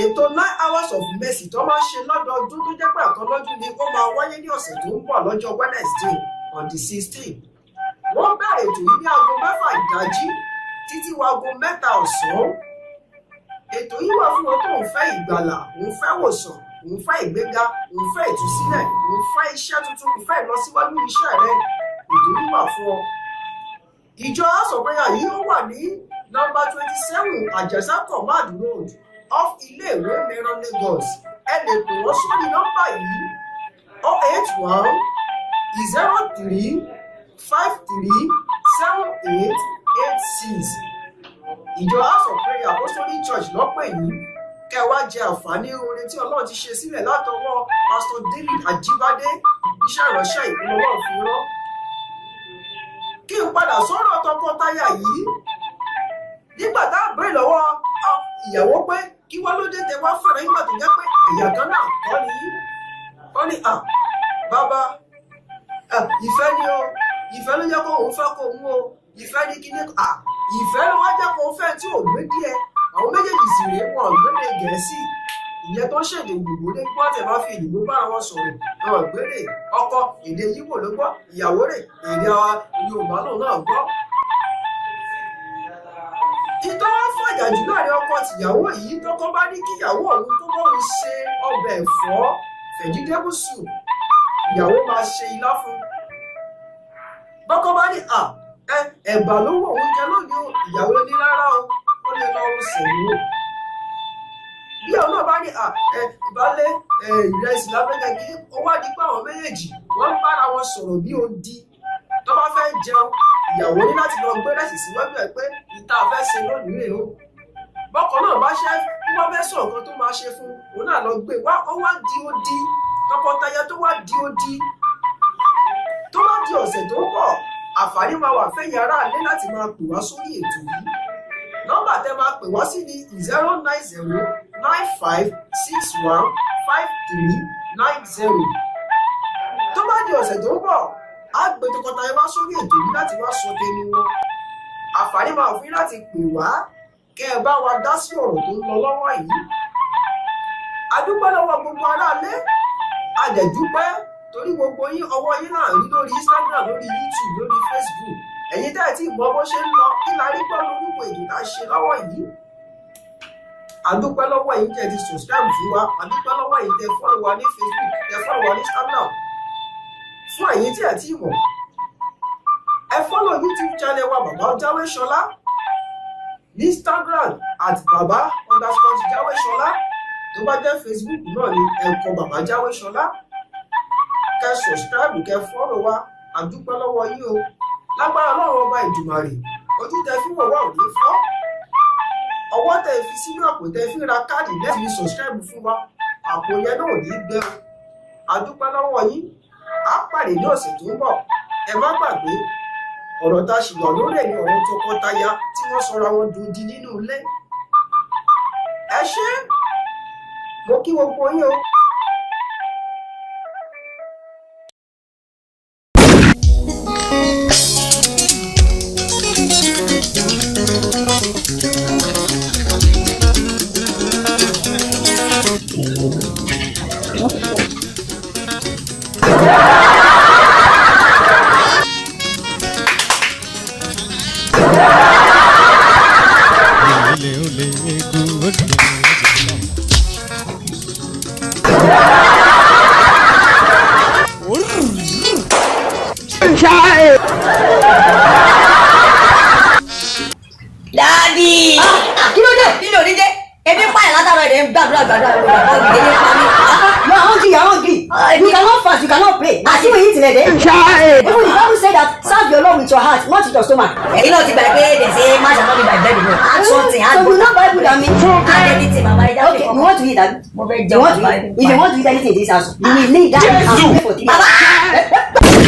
ètò 9 hours of mercy tó máa ń ṣe lọ́dọọdún tó jẹ́ pé àkan lọ́dún ni ó máa wáyé ní ọ̀sẹ̀ tó ń bọ̀ lọ́jọ́ Wednesday on the 16th. Wọ́n bẹ̀rẹ̀ ètò yìí ní aago 6 ìdájí títí wọ aago 3 ọ̀sán. Ètò yìí wà fún wọn tó ń fẹ́ ìgbàlà, òun fẹ́ wòsàn, òun fẹ́ ìgbéga, òun fẹ́ ìtúsílẹ̀, òun fẹ́ iṣẹ́ tuntun, òun fẹ́ ìlọsíwájú iṣẹ́ rẹ. Ètò yìí wà fún ọ. Ìjọ House of Prayer yìí ó wà ní nọ́mbà 27 Àjàsá Command Road, off Iléèwé Mẹ́rán, Lagos. Ẹ lè pè wọ́n sórí nọ́mbà yìí 081 03 53 78 86. Ìjọ House of Prayer Apostolic Church lọ́pọ̀ yìí kẹ́ wá jẹ àǹfààní oore tí Ọlọ́run ti ṣe sílẹ̀ látọwọ́ Pastor David Ajíbádé, iṣẹ́ ìránṣẹ́ ìpinnu Ọlọ́run fi rán. Kí n padà sọ̀rọ̀ tọkọtaya yìí. Nígbà tá a béèrè lọ́wọ́ ìyàwó pé kí wá ló dé tẹ wá fẹ́ràn nígbà tó jẹ́ pé ẹ̀yà kan náà kọ́ ni yín. Wọ́n ní à bàbá ìfẹ́ ni o, ìfẹ́ ló jẹ́ kó òun fẹ́ kó òun o, ìfẹ́ ni kíní à ìfẹ́ ló wá jẹ́ kó òun fẹ́ tí ò gbé díẹ̀. Àwọn méjèèjì sì rèé wọn ò gbé lè Gẹ̀ẹ́sì. Ìyẹn tó ń ṣèdè òyìnbó dé kí wọ́n tẹ̀ máa fi òyìnbó bára wọn sọ̀rọ̀. Wọn gbére ọkọ èdè Yíbò ló gbọ́, ìyàwó rẹ̀ èdè Yorùbá lòun náà gbọ́. Ìtọ́ wọn fàjà jù láàrin ọkọ tìyàwó yìí, tọkọ bá ní kíyàwó òun kó bóun ṣe ọbẹ̀ ẹ̀fọ́ vegetable soup, ìyàwó máa ṣe ilá fún. Bọ́kọ bá ní à ẹ̀bà ló wọ̀ oúnjẹ lónìí o, ìyàwó ní rárá o, ó lè lọ oṣù sẹ̀wó. Bí àwọn náà bá ní à ìbálẹ̀ ìrẹsì lábẹ́jẹ́ kí ó wá di pé àwọn méjèèjì wọ́n ń bára wọn sọ̀rọ̀ bí odi. Tó bá fẹ́ jẹun, ìyàwó ní láti lọ gbé rẹ̀sì síwájú ẹ̀ pé ìta fẹ́ ṣe lónìí rèé o. Bọ́kọ náà bá ṣe wọ́n fẹ́ sọ̀rọ̀ kan tó máa ṣe fún òun náà lọ gbé wá, ó wá di odi. Tọkọtaya tó wá di odi. Tó bá di ọ̀sẹ̀ tó ń bọ̀, àǹfààní máa wà fẹ́yìn aráalé láti máa pè wá sórí ètò yìí. Nọ́mbà tẹ́ máa pè wá sí ni 09095615390. Tó bá di ọ̀sẹ̀ tó ń bọ̀, á gbé tọkọtaya wá sórí ètò yìí láti wá sọ tẹnu wọn. Àǹfààní máa fún yín láti pè wá kẹ́ ẹ bá wa dá sí ọ̀rọ̀ tó ń lọ lọ́wọ́ yìí. A dúpẹ́ lọ́wọ́ gbogbo aráalé, a dẹ̀ dúpẹ́ torí gbogbo yín ọwọ́ yín náà rí lórí Instagram, lórí YouTube, lórí Facebook. Ẹ̀yin tẹ́ ẹ̀ tí mọ bó ṣe ń lọ, kí la rí gbọ́ lórúkọ ètò tá a ṣe lọ́wọ́ yìí. A dúpẹ́ lọ́wọ́ yín tẹ́ ẹ ti subscribe fún wa, a dúpẹ́ lọ́wọ́ yín tẹ́ follow wa ní Facebook, tẹ́ follow wa ní Instagram. Fún ẹ̀yin tí ẹ̀ tí mọ̀, ẹ follow YouTube channel wa Bàbá Jáwéṣọlá ní Instagram at baba_Jáwéṣọlá. Tó bá jẹ́ Facebook náà ni ẹ kọ Bàbá Jáwéṣọlá. Kẹ́ subscribe, kẹ́ follow wa, a dúpẹ́ lọ́wọ́ yín o. Lágbára Ọlọ́run ọba Ìdùmarè, ojú tẹ fi wò wá ò ní fọ́. Ọwọ́ tẹ fi sínú àpò tẹ fi ra káàdì láti fi subscribe fún wa, àpò yẹn náà ò ní gbẹ o. A dúpẹ́ lọ́wọ́ yín, á pàdé ní ọ̀sẹ̀ tó ń bọ̀. Ẹ má gbàgbé ọ̀rọ̀ tá a ṣì wà lórí ẹ̀ ní ọ̀rọ̀ tọkọtaya tí wọ́n sọra wọn dodi nínú ilé. Ẹ ṣé, mo kí gbogbo yín o. Daddy! Kí ló dé? Kí ló dé? Ebi ń pààyàn látàrọ ẹ̀rẹ̀ ń gbàdúrà gbàdúrà lórí bàbá mi, ebi ń pa mí. You are hungry, you are hungry. You cannot fast, you cannot pray. As you eat today. Even the Bible said that serve your Lord with your heart, not with your stomach. Ẹ̀yin náà ti gbà pé they say man shall not be by bread alone. Add something, add So you know Bible than me. Add anything, bàbá ẹja Okay, you want to eat that? Mo fẹ́ You jẹun want to bàbá eat? If you want to eat anything in this house, you will kneel down and pray for 3 hours.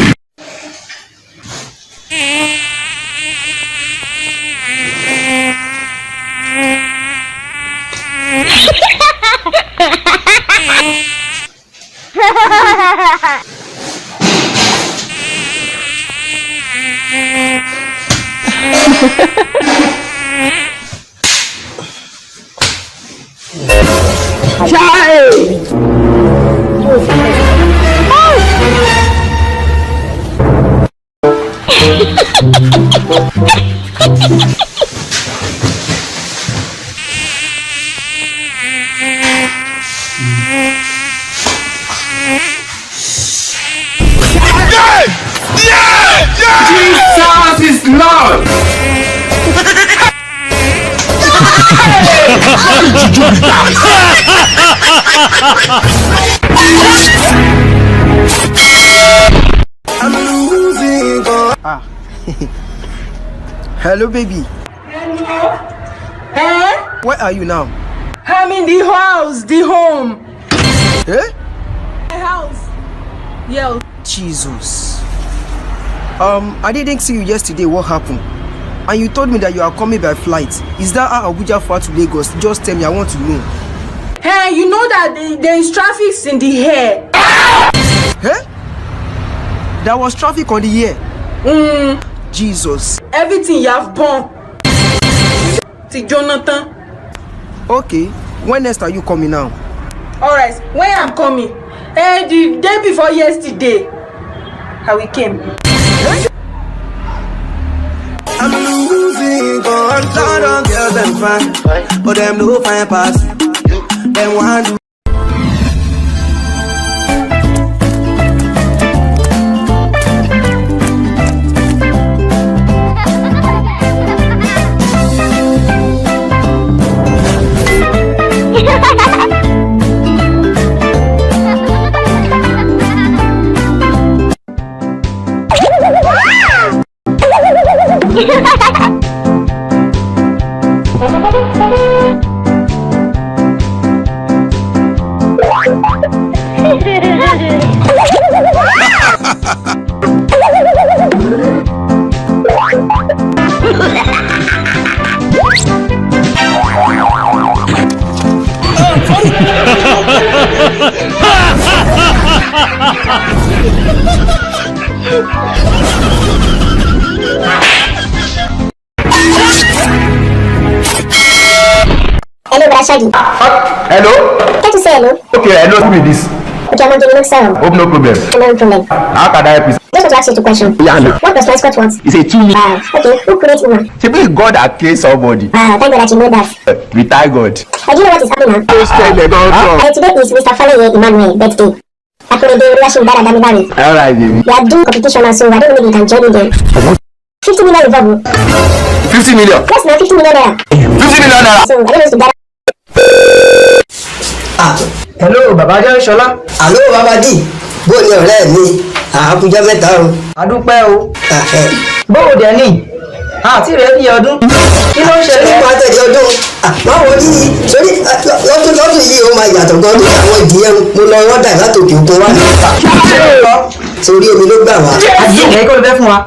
Jesus is Lord. I'm losing God. Ah. Hello, baby. Hello. Eh? Where are you now? I'm in the house, the home. Eh? My house. Yeah. Jesus. I didn't see you yesterday. What happened? And you told me that you are coming by flight. Is that how Abuja far to Lagos? Just tell me, I want to know. Hey, you know that there is traffic in the air. Eh? There was traffic on the air. Mm. Jesus. Everything you have born. To Jonathan. Okay. When next are you coming now? Alright, when I'm coming? Eh, the day before yesterday, how we came. I'm losing control of girls and fine, but them no fine pass you. Them want do. Hello, Brother Shaggy. Hello? Can't you say hello? Okay, hello, who be this? Okay, I'm on the next sound. Hope no problem. No problem. How can I help you? Just want to ask you two questions. Yeah, no. 1 + 1 is what? It's a 2. Okay, who created Uma? Shebi God that create somebody. Thank God that you know that. We thank God. Do you know what is happening now? Today is Mr. Faleye Emmanuel birthday. Akorede Oluwaseun Dara Damidare. All right, baby. We are doing competition now, so I don't know if you can join in there. 50 million involved. 50 million? Yes, now 50 million naira. 50 million naira. So I don't know if to gather. Ah, hello, Baba Jẹ́rìṣọlá. Hello, Baba D. Bó ni ọ̀rẹ́ mi? Àkújọ mẹ́ta o. Adúpẹ́ o. Bóò dẹ̀ ni, àti rẹ̀ bí ọdún. Kí ló ń ṣẹlẹ̀? Ṣé nípa tẹ̀lé ọdún? Báwo ni sórí lọ́dún lọ́dún yìí ó máa yàtọ̀ gan lórí àwọn ìdíyẹ mo lọ rọ́dà látòkè òkun wá ní. Sórí omi ló gbà wá. Àdìyẹ kí ló fẹ́ fún wa?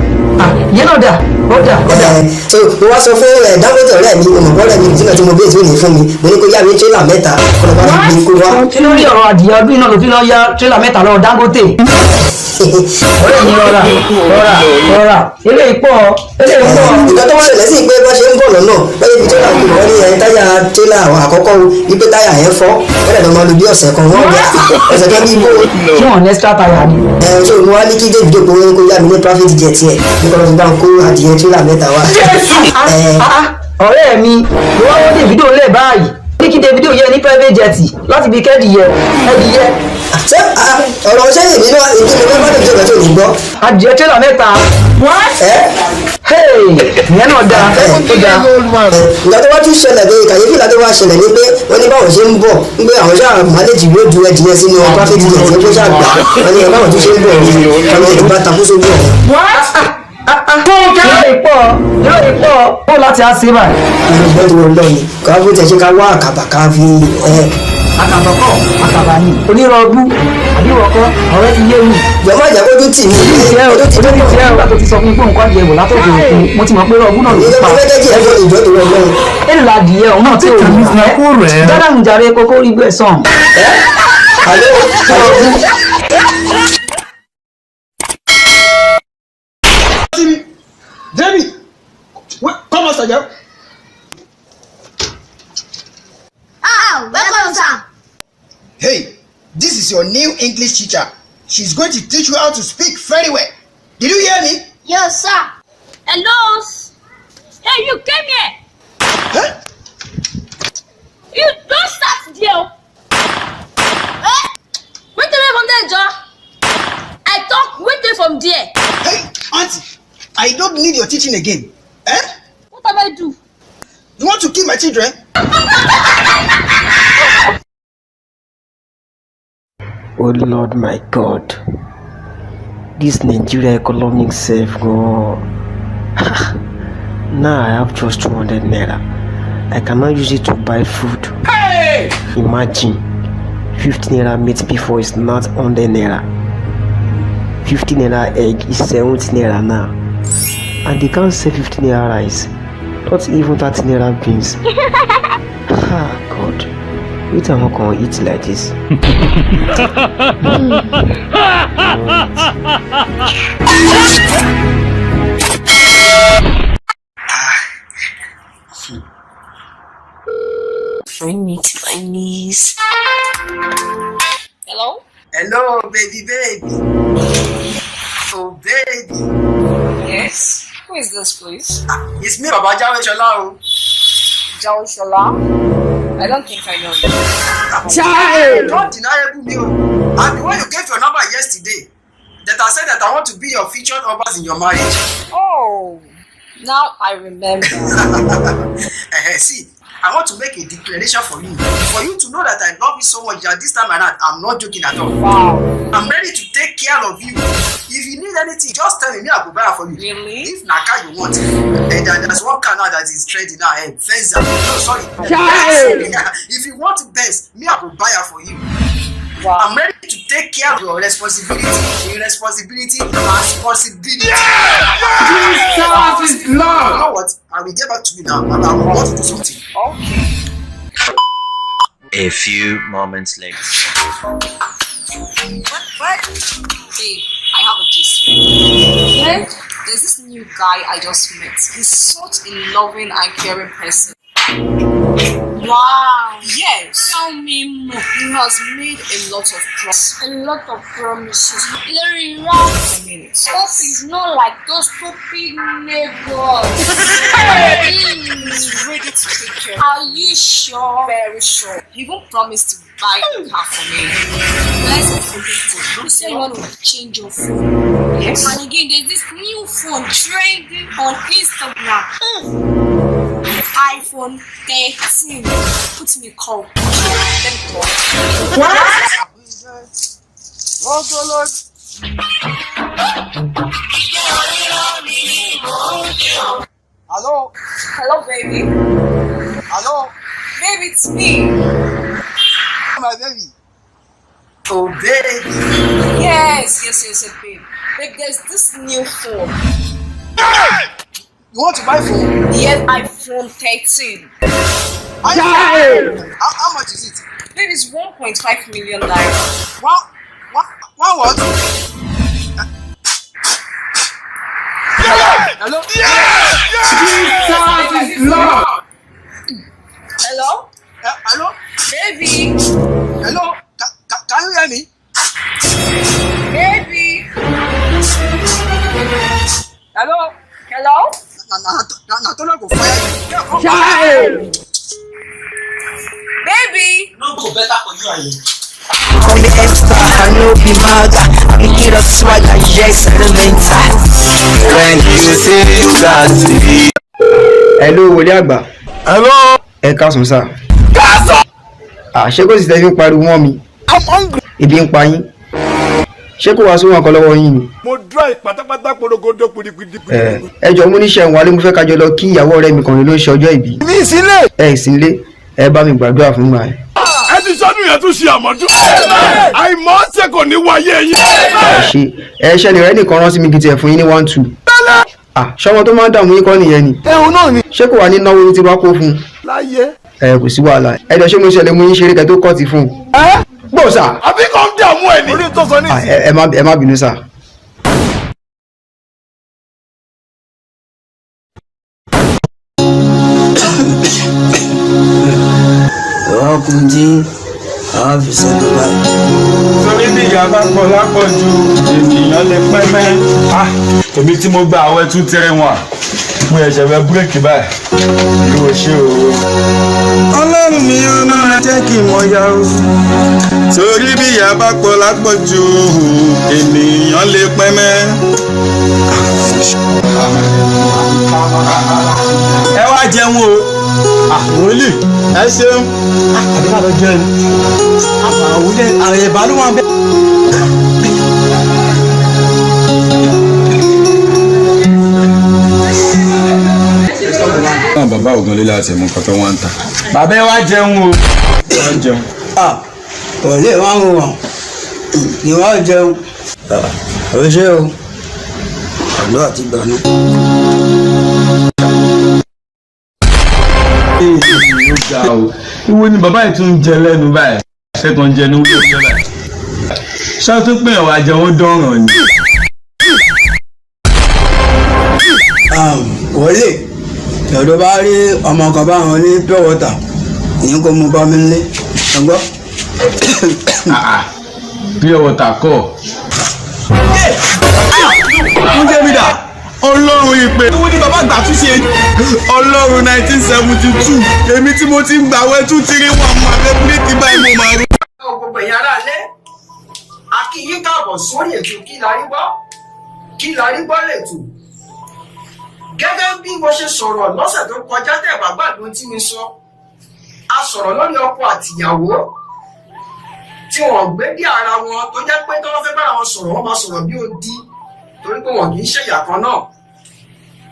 Ìyẹn náà dà, ó dà. So mo wá sọ fún Dangote ọ̀rẹ́ mi, olùkọ́ ọ̀rẹ́ mi nìtúnà tí mo bí ètò ìní fún mi, mo ní kó yá mi tírélà mẹ́ta, kó lọ bá mi gbé kó wá. Ṣé lórí ọ̀rọ̀ adìyẹ ọdún iná ló fi lọ yá tírélà mẹ́ta lọ́wọ́ Dangote? Ọ̀rẹ́ mi rọra rọra rọra, eléyìí pọ̀ eléyìí pọ̀. Nǹkan tó wá ṣẹlẹ̀ sí pé bọ́n ṣe ń bọ̀ lọ́nà lọ́yẹ̀ ibi tírélà kò wọ́n ní ẹ̀ táyà tírélà àkọ́kọ́ wípé táyà yẹn fọ́, wọ́n dẹ̀ lọ́ máa lo bí ọ̀sẹ̀ kan wọ́n gbé ọ̀sẹ̀ kan bí igbó. Ṣé wọ́n ní extra tire ni? So mo wá ní kí Davido kó kó yá mi ní private jet yẹn nípa lọ́sọ̀ bá ń kó adìyẹ tírélà mẹ́ta wá. Ọ̀rẹ́ mi ló wá wọ́n Davido lẹ̀ báyìí ní kí Davido yẹ ní private jet láti fi kẹ́dìyẹ ẹdìyẹ. Ṣé ọ̀rọ̀ ṣé èmi náà èmi ni mo bá Davido kan tó ní gbọ́. Adìyẹ tírélà mẹ́ta. Ìyẹn náà dáa ó dáa. Nǹkan tó wá tún ṣẹlẹ̀ pé kàyéfì látó wá ṣẹlẹ̀ ni pé wọ́n ní báwọn ṣe ń bọ̀ ń pé àwọn ṣáà mánéjì yóò ju ẹdìyẹ sínú private jet tó ṣáà gbà wọ́n ní báwọn tún ṣe ń bọ̀ ní wọ́n ní bá takú sójú ọ̀hún. Yóò ìpọ̀ yóò ìpọ̀ ó láti á sí báyìí. Ìgbọ́n tó lọ ni ká bó tẹ̀ ṣe ká wá àkàbà ká fi. Àkàbà kọ́ àkàbà ni onírọ̀gbú àbíwọ̀kọ́ ọ̀rẹ́ ti yé mi. Jọ̀mọ́ ìjà kójú tì mí. Ojú ti tiẹ̀ o tó ti sọ fún mi pé nǹkan adìyẹ wò látòkè òkun mo ti mọ̀ pé rọ̀gbú náà ló pa. Ìjọba fẹ́ jẹ́ kí ẹ̀fọ́ ìjọ tó rọ̀ lọ́rùn. Èlò adìyẹ òun náà tí ò ní ẹ́ dáadáa ń jàre kókó rí gbẹ̀ sàn. Àlọ́ David, come on, Sergeant. Ah, welcome, sir. Hey, this is your new English teacher. She's going to teach you how to speak very well. Did you hear me? Yes, sir. Hello. Hey, you came here. Huh? You don't start there. Eh? Wait away from there, Joe. I talk. Wait away from there. Hey, auntie. I don't need your teaching again. Eh? What have I do? You want to kill my children? Oh Lord my God, this Nigeria economic self go. Now I have just 200 naira. I cannot use it to buy food. Hey! Imagine, 50 naira meat before is not 100 naira. 50 naira egg is 70 naira now. And they can't sell 50 naira rice, not even 30 naira beans. Ah, God, wait, I'm not gonna eat like this. I need my knees. Hello? Hello, baby, baby. Oh, baby. Yes? Who is this, please? It's me, Baba Jawe Shola. O. Jawe Shola? I don't think I know you. Child! Don't deny me. O. I'm the one you gave your number yesterday. That I said that I want to be your future husband in your marriage. Oh, now I remember. See, I want to make a declaration for you to know that I love you so much that this time around, I'm not joking at all. Wow. I'm ready to take care of you. If you need anything, just tell me, I will buy for you. Really? If na car you want, and there's one car now that is trending now, Venza. No, sorry. Child. If you want Benz, me, I will buy her for you. Wow. I'm ready to take care of your responsibility, irresponsibility, responsibility. Yeah! Jesus is Lord. You know what? I will get back to you now, and I will want to do something. Okay. A few moments later. What? Babe, I have a gist for you. What? There's this new guy I just met. He's such a loving and caring person. Wow. Yes. Tell me more. He has made a lot of promises. A lot of promises. Larry Ross. I mean it. Hope is not like those stupid neighbors. He's ready to take care. Are you sure? Very sure. He even promised to buy a car for me. Let's not forget it. You say you want to change your phone. Yes. And again, there's this new phone trending on Instagram. iPhone 13. Put me call. Let me call. What? Hello? Hello, baby. Hello? Baby, it's me. My baby. Oh, baby. Yes, yes, yes, yes, babe. Babe, there's this new phone. You want to buy phone? Yes, iPhone 13. How much is it? Babe, it's 1.5 million naira. One what? Hello? Jesus is Lord. Hello? Hello? Baby. Hello? Can you hear me? Baby. Hello? Hello? Na go fire you. Child. Baby. No go better for you and you. Call me extra, I know be maga. I be get up swagger, yes, elemental. When you say that. Hello, wòlíì àgbà. Hello. Ẹ káàsán sá. Káàsán. Ṣé kò sì tẹ́ fi ń pariwo mọ́ mi? I'm hungry. Ebi ń pa yín. Ṣé kò wá sóhun ọkọ lọ́wọ́ yín ni? Mo dry pátápátá porogodo pirigbidi. Ẹ jọ̀ọ́ mo níṣẹ́ ń wálé, mo fẹ́ ká jọ lọ kí ìyàwó ọ̀rẹ́ mi kan ló ń ṣe ọjọ́ ìbí. Mi sílẹ̀. Ẹ ìsínlé, ẹ bá mi gbàdúrà fún mi. Ẹ ti sọ́dún yẹn tún ṣe àmọ́dún. Àìmọ́ ṣe kò ní wáyé yín. Ẹ ṣe ẹ ṣe lè rẹ́ nìkan rán sí mi gidi ẹ̀ fún yín ní 1-2. Ṣọmọ tó máa ń dààmú yín kọ́ nìyẹn ni. Ẹ̀hún náà ni. Ṣé kò wá ní náwó tí wàá kó fún un? Láyé. Ẹ kò sí wàhálà. Ẹ jọ ṣé mo ṣẹlẹ̀ mú yín ṣeré kẹ́ tó kọ́ ti fún un. Gbọ́ sà. Àbí kò ń dààmú ẹ ní. Orí tó sọ ní ìsìn. Ẹ má bínú sà. Ọkùnrin tí àwọn fi ṣètò báyìí. Torí bí ìyá bá pọ̀ lápọ̀jù ènìyàn lè pẹ́ mẹ́. Èmi tí mo gba àwẹ̀ 2-3-1 mo ẹ̀ṣẹ̀ fẹ́ búrẹ́kì báyìí. Ìwọ ṣe o. Ọlọ́run mi ò máa jẹ́ kí n mọ̀ ya o. Torí bí ìyá bá pọ̀ lápọ̀jù ènìyàn lè pẹ́ mẹ́. Ẹ wá jẹun o. Wòlíì ẹ ṣeun. Àbí ká lọ jẹun. Àwọn ẹ̀bá ló wà bẹ́ẹ̀. Náà bàbá Ògúnlé láti mú nǹkan tó wọ́n ń ta. Bàbá ẹ wá jẹun o. Wá jẹun. Òlé wa ń wọ̀n ni wọ́n jẹun. Ó ṣe o, àdúrà ti gbà náà. Ó ga o. Ìwo ni bàbá yìí tún ń jẹ lẹ́nu báyìí. Ṣé tó ń jẹ ní wúlò jẹ báyìí? Ṣé tó pè wá jẹun ó dọ̀ràn ni? Wòlíì lọ́dọ̀ bá rí ọmọ kan báwọn ní pure water ní kó mú bá mi lé ẹgbọ́. Pure water kọ́. Oúnjẹ mi dà. Ọlọ́run ìpè. Owó ní bàbá àgbà tún ṣe. Ọlọ́run 1972. Èmi tí mo ti ń gbàwẹ̀ 2 3 1 mọ̀ abẹ́ bíréèkì báyìí mo máa rú. Gbogbo ẹ̀yin aráalé, a kí yín káàbọ̀ sórí ètò Kí la rí gbọ́. Kí la rí gbọ́ lẹ́tò. Gẹ́gẹ́ bí mo ṣe sọ̀rọ̀ lọ́sẹ̀ tó kọjá, tẹ̀ bá gbàgbé tí mi sọ, a sọ̀rọ̀ lórí ọkọ àtìyàwó tí wọ́n gbé bí ara wọn, tó jẹ́ pé tí wọ́n fẹ́ bára wọn sọ̀rọ̀, wọ́n máa sọ̀rọ̀ bí odi, torí pé wọn kì í ṣẹ̀yà kan náà.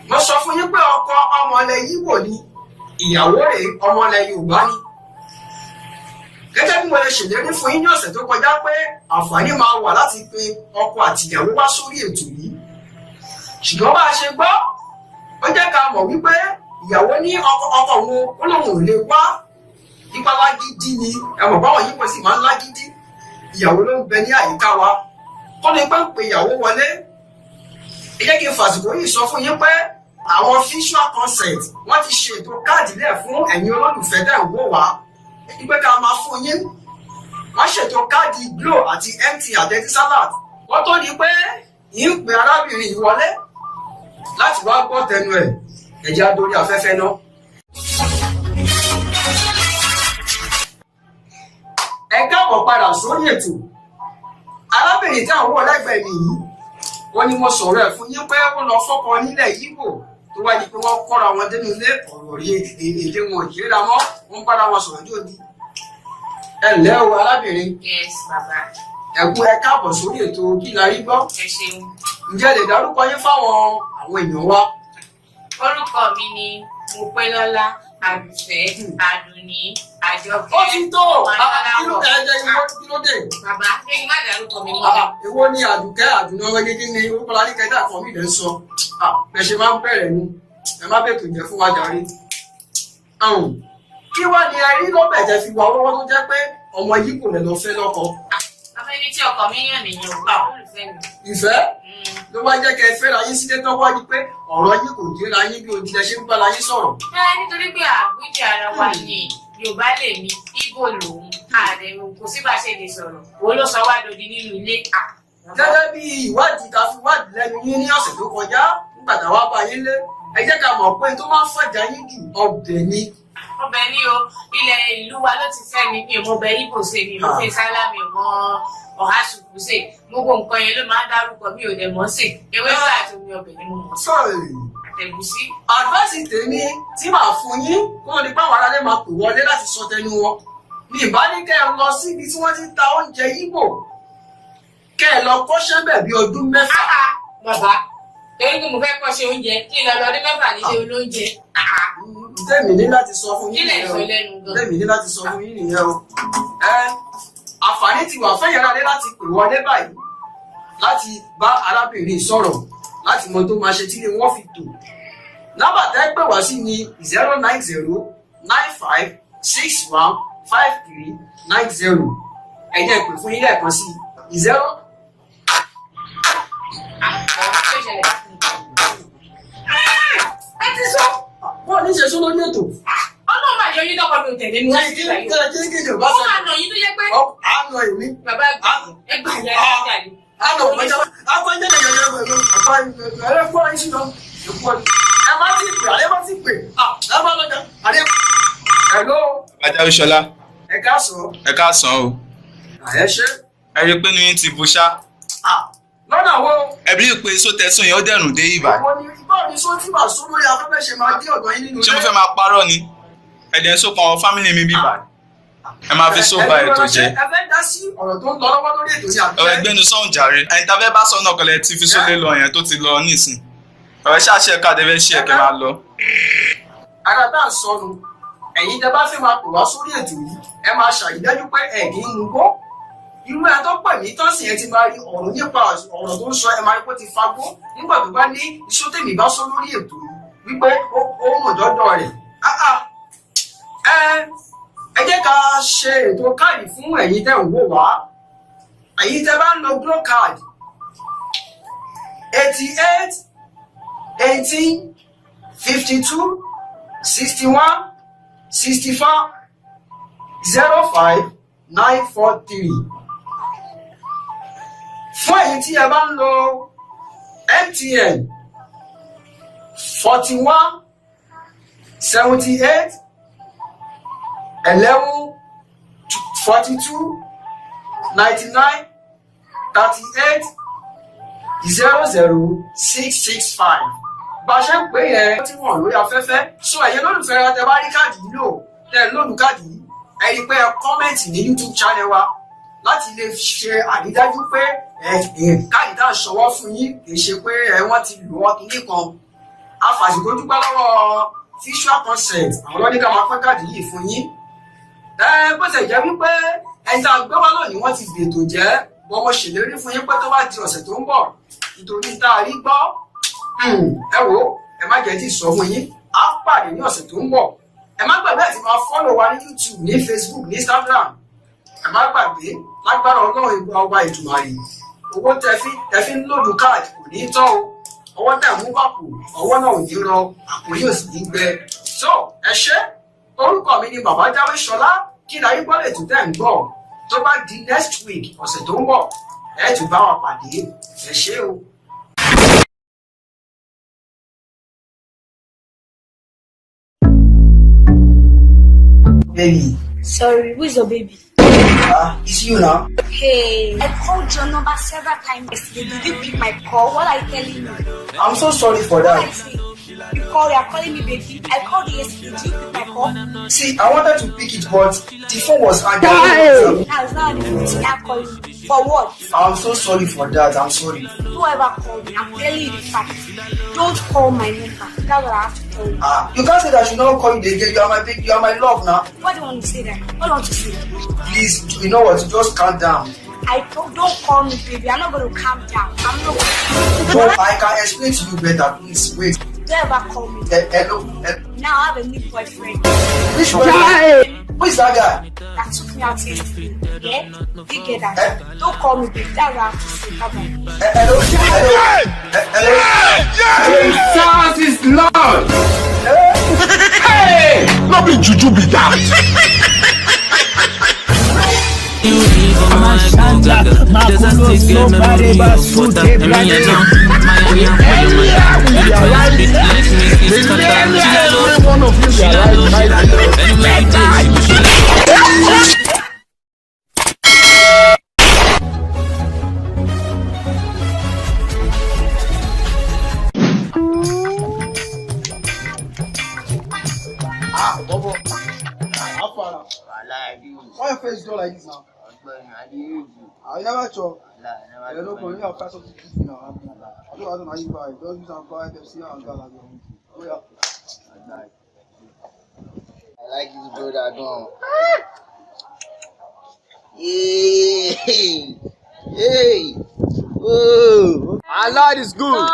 Mo sọ fún yín pé ọkọ ọmọ ilẹ̀ Yíbò ni, ìyàwó rẹ̀ ọmọ ilẹ̀ Yorùbá ni. Gẹ́gẹ́ bí mo lè ṣèlérí fún yín ní ọ̀sẹ̀ tó kọjá pé àǹfààní máa wà láti pe ọkọ àtìyàwó wá sórí ètò yìí, ṣùgbọ́n bá a ṣe gbọ́, ó jẹ́ ká mọ̀ wípé ìyàwó ní ọkọ òun ó lóun ò lè wá, nípa lágídí ni. Ẹ mọ̀ báwọn yìí pọ̀ sí máa ń lágídí. Ìyàwó ló ń bẹ ní àyíká wa kọ́ ni pé ń pe ìyàwó wọlé. Ẹ jẹ́ kí n fàsìkò yìí sọ fún yín pé àwọn Visual Concept, wọ́n ti ṣètò káàdì lẹ̀ fún ẹ̀yin olólùfẹ́ tẹ̀ ń wò wá, wípé ká máa fún yín. Wọ́n ṣètò káàdì Glo àti MTN àti Etisalat. Wọ́n tó di pé yìí ń pe arábìnrin yìí wọlé láti wá gbọ́ tẹnu ẹ̀, ẹ̀jẹ̀ adórí afẹ́fẹ́ náà. Ẹ káàbọ̀ padà sórí ètò. Arábìnrin tí àwọn ọlẹ́gbẹ̀ẹ́ mi yìí, wọ́n ní mo sọ̀rọ̀ ẹ̀ fún yín pé ó lọ fọ́kọ nílẹ̀ Yíbò, tó wá di pé wọ́n kọ́ra wọn dénú ilé, ọ̀rọ̀ rí èdè wọn ò yéra mọ́, wọ́n bára wọn sọ̀rọ̀ ní òdi. Ẹ ǹlẹ́ o, arábìnrin. Yes, bàbá. Ẹ̀kú, ẹ káàbọ̀ sórí ètò Kí la rí gbọ́. Ẹ ṣeun. Ǹjẹ́ ẹ lè dárúkọ yín fáwọn àwọn èèyàn wa? Orúkọ mi ni Mopélọ́lá Àdùfẹ́ Àdùnní Àjọkẹ́. Ó ti tó kí ló dé, kí ló dé? Bàbá, ṣé kí n má dárúkọ mi mọ́? Èwo ni Àdùkẹ́ Àdùnní ọwọ́ gẹ́gẹ́ ní orúkọ la ní kẹjá kan mi lẹ́ ń sọ. Bẹ́ẹ̀ ṣe máa ń bẹ̀rẹ̀ nu, ẹ má bètò jẹ́ fún wa jàre. Kí wá ni ẹ rí lọ́bẹ̀ tẹ́ fi wà wọ́wọ́ tó jẹ́ pé ọmọ yìí kò lè lọ fẹ́ lọ́kọ? Bàbá, ẹni tí ọkọ mi yàn nìyẹn o, olólùfẹ́ mi. Ìfẹ́ ló wá jẹ́ kẹ́ ẹ fẹ́ra yín sílé tán, wá ní pé ọ̀rọ̀ yín kò jẹ́ra yín bí odi lẹ ṣe ń bára yín sọ̀rọ̀. Ẹ nítorí pé àgbéjì ara wa ni, Yorùbá lè mi, Ìgbò lòun, ààrẹ kò sí bá ṣe lè sọ̀rọ̀, òun ló sọ wá dòdì nínú ilé. Gẹ́gẹ́ bí ìwádìí ta fi wádìí lẹ́nu yín ní ọ̀sẹ̀ tó kọjá nígbà táwa bá yín lé, ẹ jẹ́ ká mọ̀ pé tó máa ń fàjà yín jù, ọbẹ̀ ni. Ọbẹ̀ ní o. Ilẹ̀ ìlú wa ló ti fẹ́ mi, mi ò mọ ọbẹ̀ Ìgbò sè, mi ò mọ fẹ́ mi ò mọ ọ̀há ṣùkú sè. Gbogbo nǹkan yẹn ló máa ń dárúkọ, mi ò dẹ̀ mọ́ sè. Ewédú àti omi ọbẹ̀ ni mo mọ̀ sè. Àtẹ̀gúsí. Advice tèmi tí màá fún yín, kó ní báwọn aráalé máa pè wọlé láti sọ tẹnu wọn ní, ìbá ní kẹ́ ẹ lọ síbi tí wọ́n ti ń ta oúnjẹ Ìgbò, kẹ́ ẹ lọ kọ́ṣẹ́ bẹ̀ bí ọdún 6. Bàbá, torí pé mo fẹ́ kọ́ṣẹ́ oúnjẹ, kí n lọ lọ́dún 6 nílé olóúnjẹ? Tèmi ní láti sọ fún yín nìyẹn o. Tèmi ní láti sọ fún yín nìyẹn o. Ẹ àǹfààní ti wà fẹ́yìn aráalé láti pè wọlé báyìí láti bá arábìnrin sọ̀rọ̀, láti mọ tó máa ṣe tí wọ́n fi tò. Nọ́mbà tẹ́ pè wá sí ni 09095615390. Ẹ jẹ́ pè fún yín lẹ́ẹ̀kan sí zero. Ẹ ti sọ. Bọ́ọ̀ ní ṣe sọ lórí ètò. Ọlọ́run máa yọ yín lọ́kọ̀, mi ò tẹ̀lé mi wá sí ìgbà yìí. Ó máa nà yín tó jẹ́ pé. Àánú èmi. Bàbá, ẹ gbà yà ẹ gbà yìí. Àánú ọ̀pọ̀jọ́ akọ́jọ́ ẹ má ti pè, ẹ má ti pè, ẹ má lọ́jà. Hello. Bàbá Ẹ káàsán. Ẹ káàsán o. Ẹ ṣé. Ẹ rí i pé ní yín ti bu ṣá. Lọ́nà wo? Ẹ bí pé sótẹ́sùn yẹn ó dẹ̀rùn dé ibà. Àwọn ni báwo ni sọ tí màá sọ lórí afẹ́fẹ́ ṣe máa dé ọ̀dọ̀ yín nínú Ṣé mo fẹ́ máa parọ́ ni? Ẹ̀dẹ̀ ń sókan àwọn fámìlì mi bíbà. Ẹ máa fi sóba ètò jẹ. Ẹ fẹ́ dá sí ọ̀rọ̀ tó ń lọ lọ́wọ́ lórí ètò ní àbí? Ọ̀rọ̀ ẹgbẹ́nu sọ̀hún jàre. Ẹni tá fẹ́ bá sọ náà kọlẹ̀ tí fi sólé lọ yẹn tó ti lọ nísìn. Ọ̀rẹ́ ṣáṣẹ́ káàdé fẹ́ ṣe ẹ̀kẹ́ máa lọ. Ara tá à ń sọnù, ẹ̀yin tẹ́ bá fẹ́ máa pè wá sórí ètò yìí, ẹ máa ṣàrídájú pé ẹ kì í mu gbó. Irú ẹ tó pè mí tán sì ẹ ti máa rí ọ̀rọ̀ nípa ọ̀rọ̀ tó ń sọ, ẹ máa rí pé ó ti fagbó nígbà tó bá ní iṣu tèmi bá sọ lórí ètò yìí wípé ó mọ̀ dọ́dọ̀ rẹ̀. Ẹ jẹ́ ká ṣe ètò káàdì fún ẹ̀yin tẹ́ ń wò wá. Ẹ̀yin tẹ́ bá ń lo Glo card, 881852616405. 943. Fún ẹ̀yin tí ẹ bá ń lo MTN, 41 78 11 42 99 38 00665. Bá a ṣe ń pè yẹn tí wọ́n lórí afẹ́fẹ́. So ẹ̀yin olólùfẹ́ wa, tẹ bá rí káàdì yìí lò, tẹ lóòdù káàdì yìí, ẹ rí i pé ẹ comment ní YouTube channel wa láti lè ṣe àrídájú pé ẹ káàdì tá à ń ṣọwọ́ fún yín, kì í ṣe pé ẹ wọ́n ti lò wọ́n kínní kan. A fàṣìkò dúpẹ́ lọ́wọ́ Visual Concept, àwọn lọ́ní ká máa pín káàdì yìí fún yín. Ẹ bó ṣe jẹ́ wípé ẹni tá a gbé wá lónìí, wọ́n ti gbètò jẹ́ wọ́n. Mo ṣèlérí fún yín pé tó bá di ọ̀sẹ̀ tó ń bọ̀, nítorí tá a rí gbọ́, ẹ wò ó, ẹ má jẹ́ tí ì sọ fún yín. Á pàdé ní ọ̀sẹ̀ tó ń bọ̀. Ẹ má gbàgbé àti máa follow wa ní YouTube, ní Facebook, ní Instagram. Ẹ má gbàgbé. Lágbára Ọlọ́run ìgbà ọba ìtùmàrè, owó tẹ fi ń lòdù káàdì kò ní tán o. Ọwọ́ tẹ̀ mú bàpò, ọwọ́ náà ò ní rọ, àpò yóò sì ní gbẹ. So ẹ ṣé. Orúkọ mi ni Bàbá Jáwé Ṣọlá. Kí ni ayé gbọ́dọ̀ ètò tẹ̀ ń gbọ́. Tó bá di next week, ọ̀sẹ̀ tó ń bọ̀, ẹ tún bá wa pàdé. Ẹ ṣé o. Baby. Sorry, who is your baby? Ah, it's you now. Hey, I called your number several times yesterday. Did you pick my call? What are you telling me? I'm so sorry for What are that. you saying? You call, you are calling me baby. I called you yesterday. Did you pick my call? See, I wanted to pick it, but the phone was hanging. Now it's not the phone. I'm calling you. For what? I'm so sorry for that. I'm sorry. Don't ever call me. I'm telling you the fact. Don't call my number. That's what I have to tell you. Ah, you can't say that I should not call you again. You are my baby. You are my love now. What do you want to say then? What do you want to say? Please, you know what? Just calm down. I don't call me baby. I'm not going to calm down. I'm not going to. But I can explain to you better. Please wait. Don't ever call me. Hello. Now I have a new boyfriend. Which one? Who is that guy? That took me out yesterday. Yeah? You get that? Don't call me baby. That's what I have to say. Bye-bye. Hello. Hello. Hello. Jesus is Lord. Hey! No be juju be that. Makulu so bareba sute brade. Every one of you they are right. Ah, Bobo. How far now? Why your face do like this now? Ah, you never chop. Yeah, no problem. You have find something to eat now. I don't know how you buy. Just use and buy Pepsi and Gala. Oh yeah. I like this brother gone. Hey, hey, oh. Our Lord is good.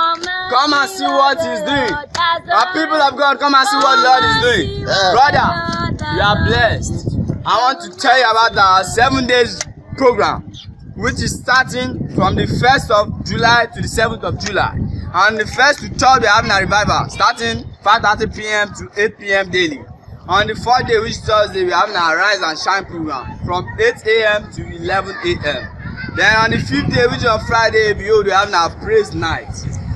Come and see what He's doing. Our people of God, come and see what Lord is doing. Brother, you are blessed. I want to tell you about our 7 days program, which is starting from the 1st of July to the 7th of July. On the 1st to 3rd, we're having a revival, starting 5:30 p.m. to 8 p.m. daily. On the fourth day, which is Thursday, we're having a Rise and Shine program from 8 a.m. to 11 a.m. Then on the fifth day, which is on Friday, behold, we're having our praise night,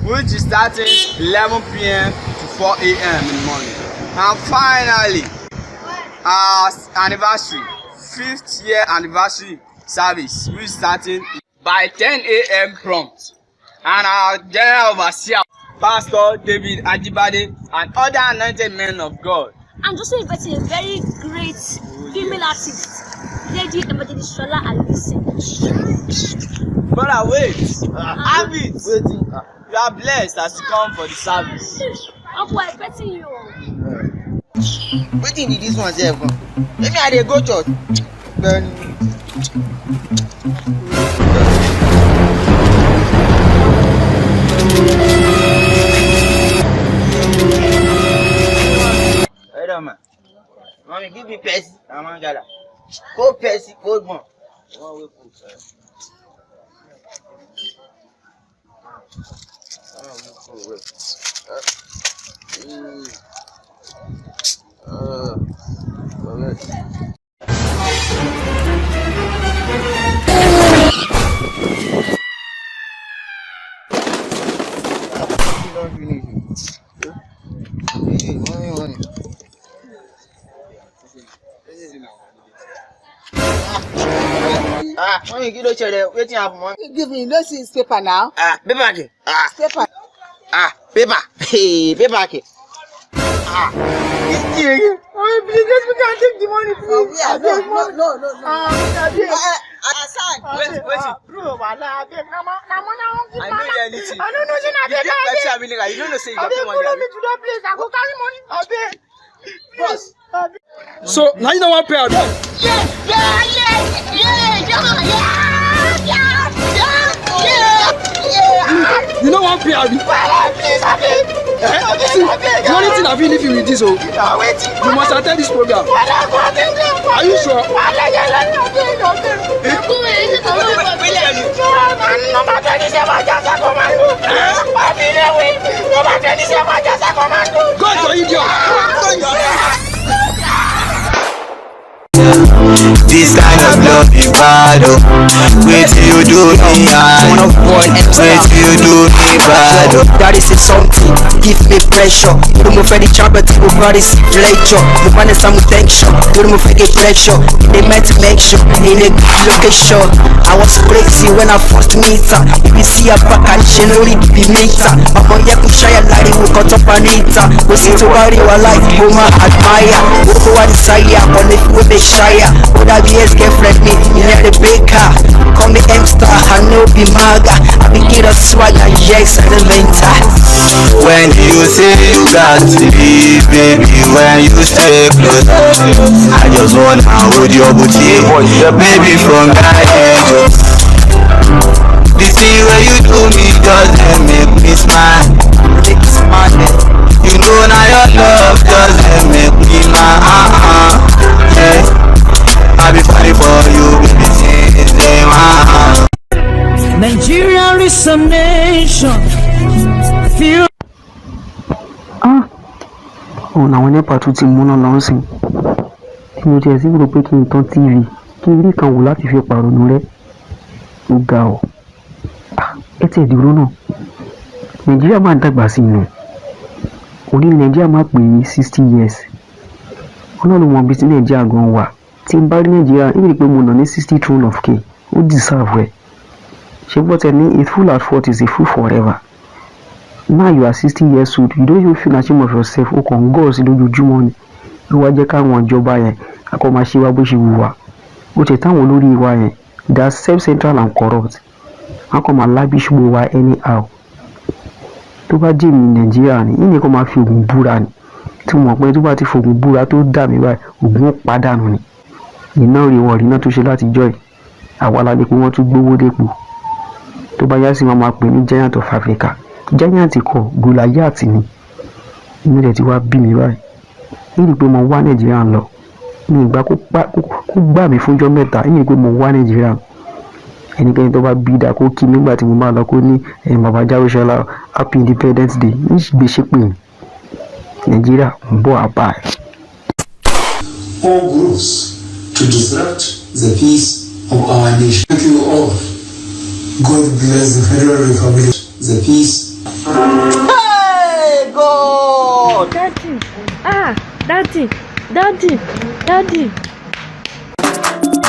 which is starting 11 p.m. to 4 a.m. in the morning. And finally, our anniversary, fifth year anniversary service, which is starting by 10 a.m. prompt. And our general overseer, Pastor David Ajibade, and other anointed men of God. I'm just inviting a very great female artist, Lady Evangelist Shola Allyson. Brother, wait. Have it. You are blessed as you come for the service. Uncle, I betting you. Wetin be dis one sef gan? Make me I dey go church. Then Hold on, ma. Mommy, give me Pepsi and one gala. Cold Pepsi, cold one. One wey cold. One wey cold, wait. Correct. Ah, mommy, kí ló ṣẹlẹ̀? Wetin happen, mommy? Give me, you no see his paper now. Ah, paper ke. Ah, Paper. ah, paper. Hey, paper ke. Ah, this thing again. Mommy, please, let me can take the money, please. Yeah, no, no, no, no, no. Ah, abeg. Aside. Wait, wait. Bro, wahala, abeg. Na na money I wan give I mama. know you anything. I no know say na You abeg, get Pepsi abeg. and vinegar. You don't know say you got Abeg, pay money. follow abi? me to that place. I go carry money. Abeg. Please. Abeg. So now you no wan pay abi? Yeah, yeah, yeah, yeah, yeah, yeah, yeah, yeah. You no wan pay abi? Please, abeg. Eh? See, the only thing I fit leave you with this o. You must attend this program. Are you sure? God, you idiot! This kind of love be bad, oh. Wait till you do me hard. Wait till you do me bad, oh. Daddy say something, give me pressure. Torí mo fẹ́ di champion tí mo bá rí sí lecture. Mo bá ní Samu tension, torí mo fẹ́ get pressure. They met make sure, in a good location. I was crazy when I first meet her. If you see her back and ṣe lórí bíbí mẹ́ta. Ọmọ yẹ kó ṣáyà láriwo kan tó pa níta. Kò sí tó bá rí wa láì, mo máa admire. Owó wa desire, kò ní fi wé mi ṣáyà. Ó dàbí ex-girlfriend mi, ìyẹn Rebecca. Call me M-star, I no be maga. I be get a swagger, yes, elemental. When you say you got to leave, baby, when you stay close, I just wanna hold your booty, baby, from that age. Oh. The thing where you do me doesn't make me smile. You know now your love doesn't make me mad. Yeah, I be falling for you, baby, since day one. Nigeria is a nation. Few. Ah, òun làwọn NEPA tún ti múná lọ sìn tí mo tiẹ̀ sí rò pé kí n tan TV kí n rí kan wò láti fi pàrònú rẹ. Ó ga ọ́. Ah, ẹ tiẹ̀ dúró náà, Nàìjíríà máa ń dàgbà sí i nù. Òní Nàìjíríà máa pè é 60 years. Ọlọ́run mọ ibi tí Nàìjíríà gan wà. Tí n bá rí Nàìjíríà níbi pé mo nà ní 60 throne of king, ó deserve ẹ̀. Ṣé bọ́ tẹ ní a fool at 40 is a fool forever. Now you are 60 years old, you don't even feel ashamed of yourself. O kàn ń gọ̀ sí lójoojúmọ́ ni. Ló wá jẹ́ káwọn ìjọba yẹn akọ́ máa ṣe wá bó ṣe wù wá. Ó tẹ̀ táwọn olórí wa yẹn, they are self-centered and corrupt. Wọn kàn máa lavish gbogbo wa anyhow. Tó bá jẹ́ mi Nàìjíríà ni yìí nìkan máa fi oògùn búra ni, tí mo mọ̀ pé tó bá ti fògùn búra tó dà mí báyìí, oògùn ó pàdánù ni. Iná rí wọn rí iná tó ṣe láti jọ́ ẹ̀. Àwa la lè pé wọ́n tún gbówó lépo. Tó bá yá sí, wọn máa pè ní giant of Africa. Giant kọ́, Goliath ni. Inú rẹ̀ ti wá bí mi báyìí níbi pé mo wá Nàìjíríà ń lọ ní ìgbà kó gbà mí fúnjọ́ 3 níbi pé mo wá Nàìjíríà. Ẹnikẹ́ni tó bá bí dáa kó kí mi nígbà tí mo bá lọ, kó ní ẹ̀yin bàbá Jáwéṣọlá, happy Independence Day, ní gbèsè pè mí. Nàìjíríà ń bọ̀ àbá ẹ̀. All groups to disrupt the peace of our nation. Thank you all. God bless the Federal Republic, the peace. Hey, God! Daddy, ah, daddy, daddy, daddy.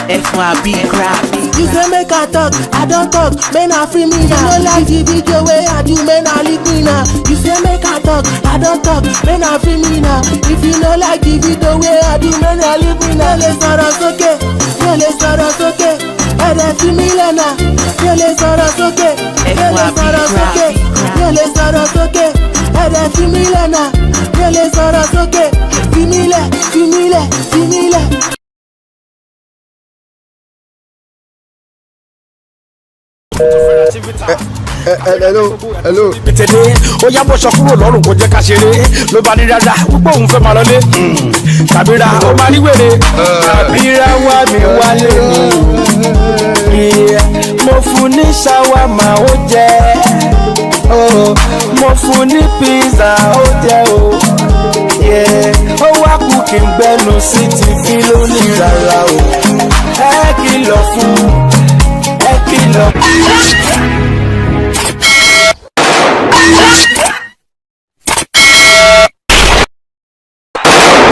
FYB crap. You say make I talk, I don talk, make na free me now. You no like the video wey I do, make na leave me now. You say make I talk, I don talk, make na free me now. If you no like the video wey I do, make na leave me now. Mi ò lè sọ̀rọ̀ sókè, mi ò lè sọ̀rọ̀ sókè, ẹ̀rẹ̀ fi mí lẹ́nà. Mi ò lè sọ̀rọ̀ sókè, mi ò lè sọ̀rọ̀ sókè, mi ò lè sọ̀rọ̀ sókè, ẹ̀rẹ̀ fi mí lẹ́nà. Mi ò lè sọ̀rọ̀ sókè, fi mí lẹ̀, fi mí lẹ̀, fi mí lẹ̀. Hello, hello. Tẹ̀lé ó yá bọ́ṣọ kúrò lọ́rùn kó jẹ́ ká ṣeré. Ló bá ní rárá wípé òun fẹ́ máa lọlé, tàbí ra ó máa rí wèrè, tàbí ra wá mi wálé ni. Mo fún ní ṣàwámà ó jẹ, mo fún ní pizza ó jẹ o, ó wá kú kí n gbẹnu sí ti fi lónìí rárá o. Ẹ kìlọ̀ fún, ẹ kìlọ̀.